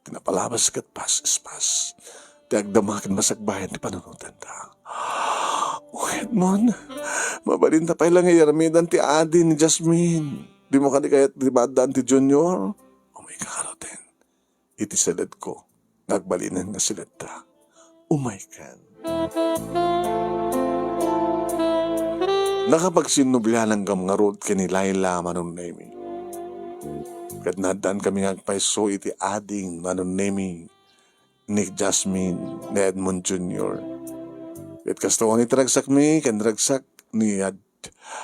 Ti napalabas ket past is past. Ti agdama ket masakbayan ti panunotanta. O Edmond, mabalinta pay la nga iyaramidan ti adi ni Jasmine. Dimo kadi kayat ti maaddaan ti Junior? Umayka ngaruden iti siledko nga agbalinen nga siledta. Umaykan. Nakapagsinnubliananggam ngarud ken ni Laila, Manong Nemi. Ket naaddankami nga agpayso iti ading, Manong Nemi, ni Jasmine, ni Edmond Junior. Ket kastoy ti ragsakmi ken ragsak ni Ad-,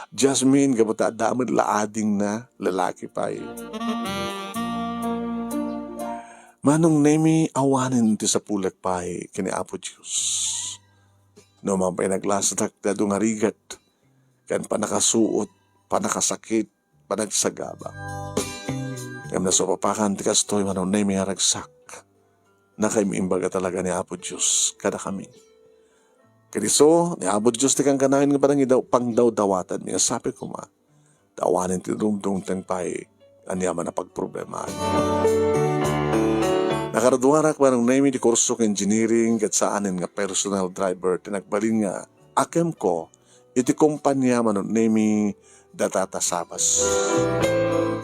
Jasmine, gapu ta adda met la adingna, lalaki pay. Manong Nemi, awanen ti sapulek pay ken ni Apo Dios. No man pay naglasatak ti adu nga rigat, ken pannakasuot, pannakasakit, panagsagaba. Ngem nasupapakan ti kastoy, Manong Nemi, nga ragsak. Nakaim-imbag a talaga ni Apo Dios kadakami. Ket isu, ni Apo Dios ti kankanayon nga panangidaw-, pangdawdawatanmi nga sapay koma ta awanen ti dumdumteng pay aniaman a pagproblema. Nakaruduarak, Manong Nemi, ti kurso nga engineering ket saanen nga personal driver ti nagbalin nga akemko iti kompania, Manong Nemi, da Tata Sabas.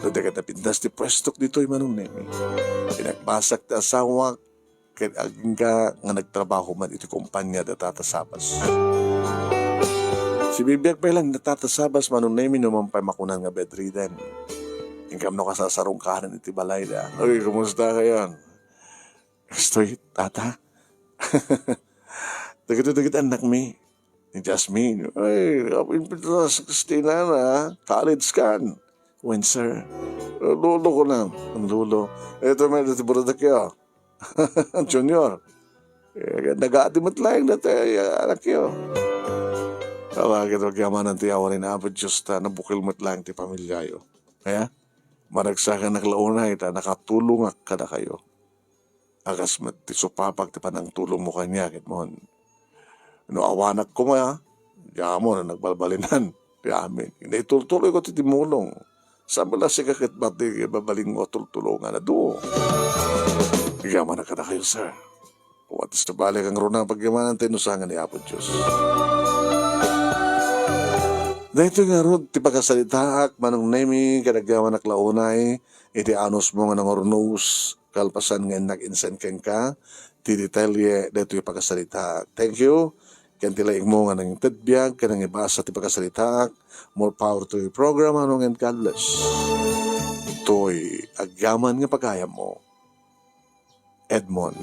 No di ket napintas ti puestok ditoy, Manong Nemi, pinagbasak ti asawak ket agingga nga nagtrabaho man iti kompania da Tata Sabas. Sibibiag pay lang da Tata Sabas, Manong Nemi, no man pay makunan nga bedridden. Inkam no kasasarungkaran iti balayda. Uy, kumusta kayon? Kastoy, Tata? Dagiti, dagiti annakmi. Ni Jasmine. Ay, apin pita sa Christina na, college kan. Wen, sir. Lolo ko na. Ang lolo. Ito may dati buradak ya. Junior. Eh, nagati met laeng dati, ah, anak yo. Awa, ket agyamanan ti awan ni Apo Dios ta nabukil met laeng ti pamilyayo. Kaya, maragsakan ak la unay ta nakatulongak kadakayo. A kas met ti supapak ti panangtulongmo kaniak, Edmond. No awanak koma, diamon a nagbalbalinan ti amin. Naitultuloyko ti timmulong. Saan met la sika ket babalingo a tultulongan? Adu. Agyamanak kadakayo, sir. What is the balik ang runa pagyamananta ta inusangan ni Apo Dios? Daytoy ngarud ti pakasalitaak, Manong Nemi, ket agyamanak la unay iti anusmo nga nangurnos, kalpasan nga innak insen kenka ti detalye daytoy a pakasalitaak. Thank you ken ti laingmo nga nangted biag ken nangibasa ti pakasalitaak. More power to your program, Manong, and God bless. Toy agyaman nga pagayammo, Edmond.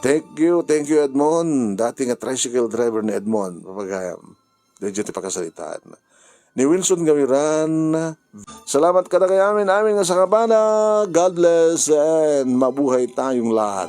Thank you, thank you, Edmond. Dati nga tricycle driver ni Edmond, papagayam. Daydiay ti pakasalitaan ni Wilson Gawiran. Salamat kadakayo amin, amin nga sangabana. God bless and mabuhay tayong lahat.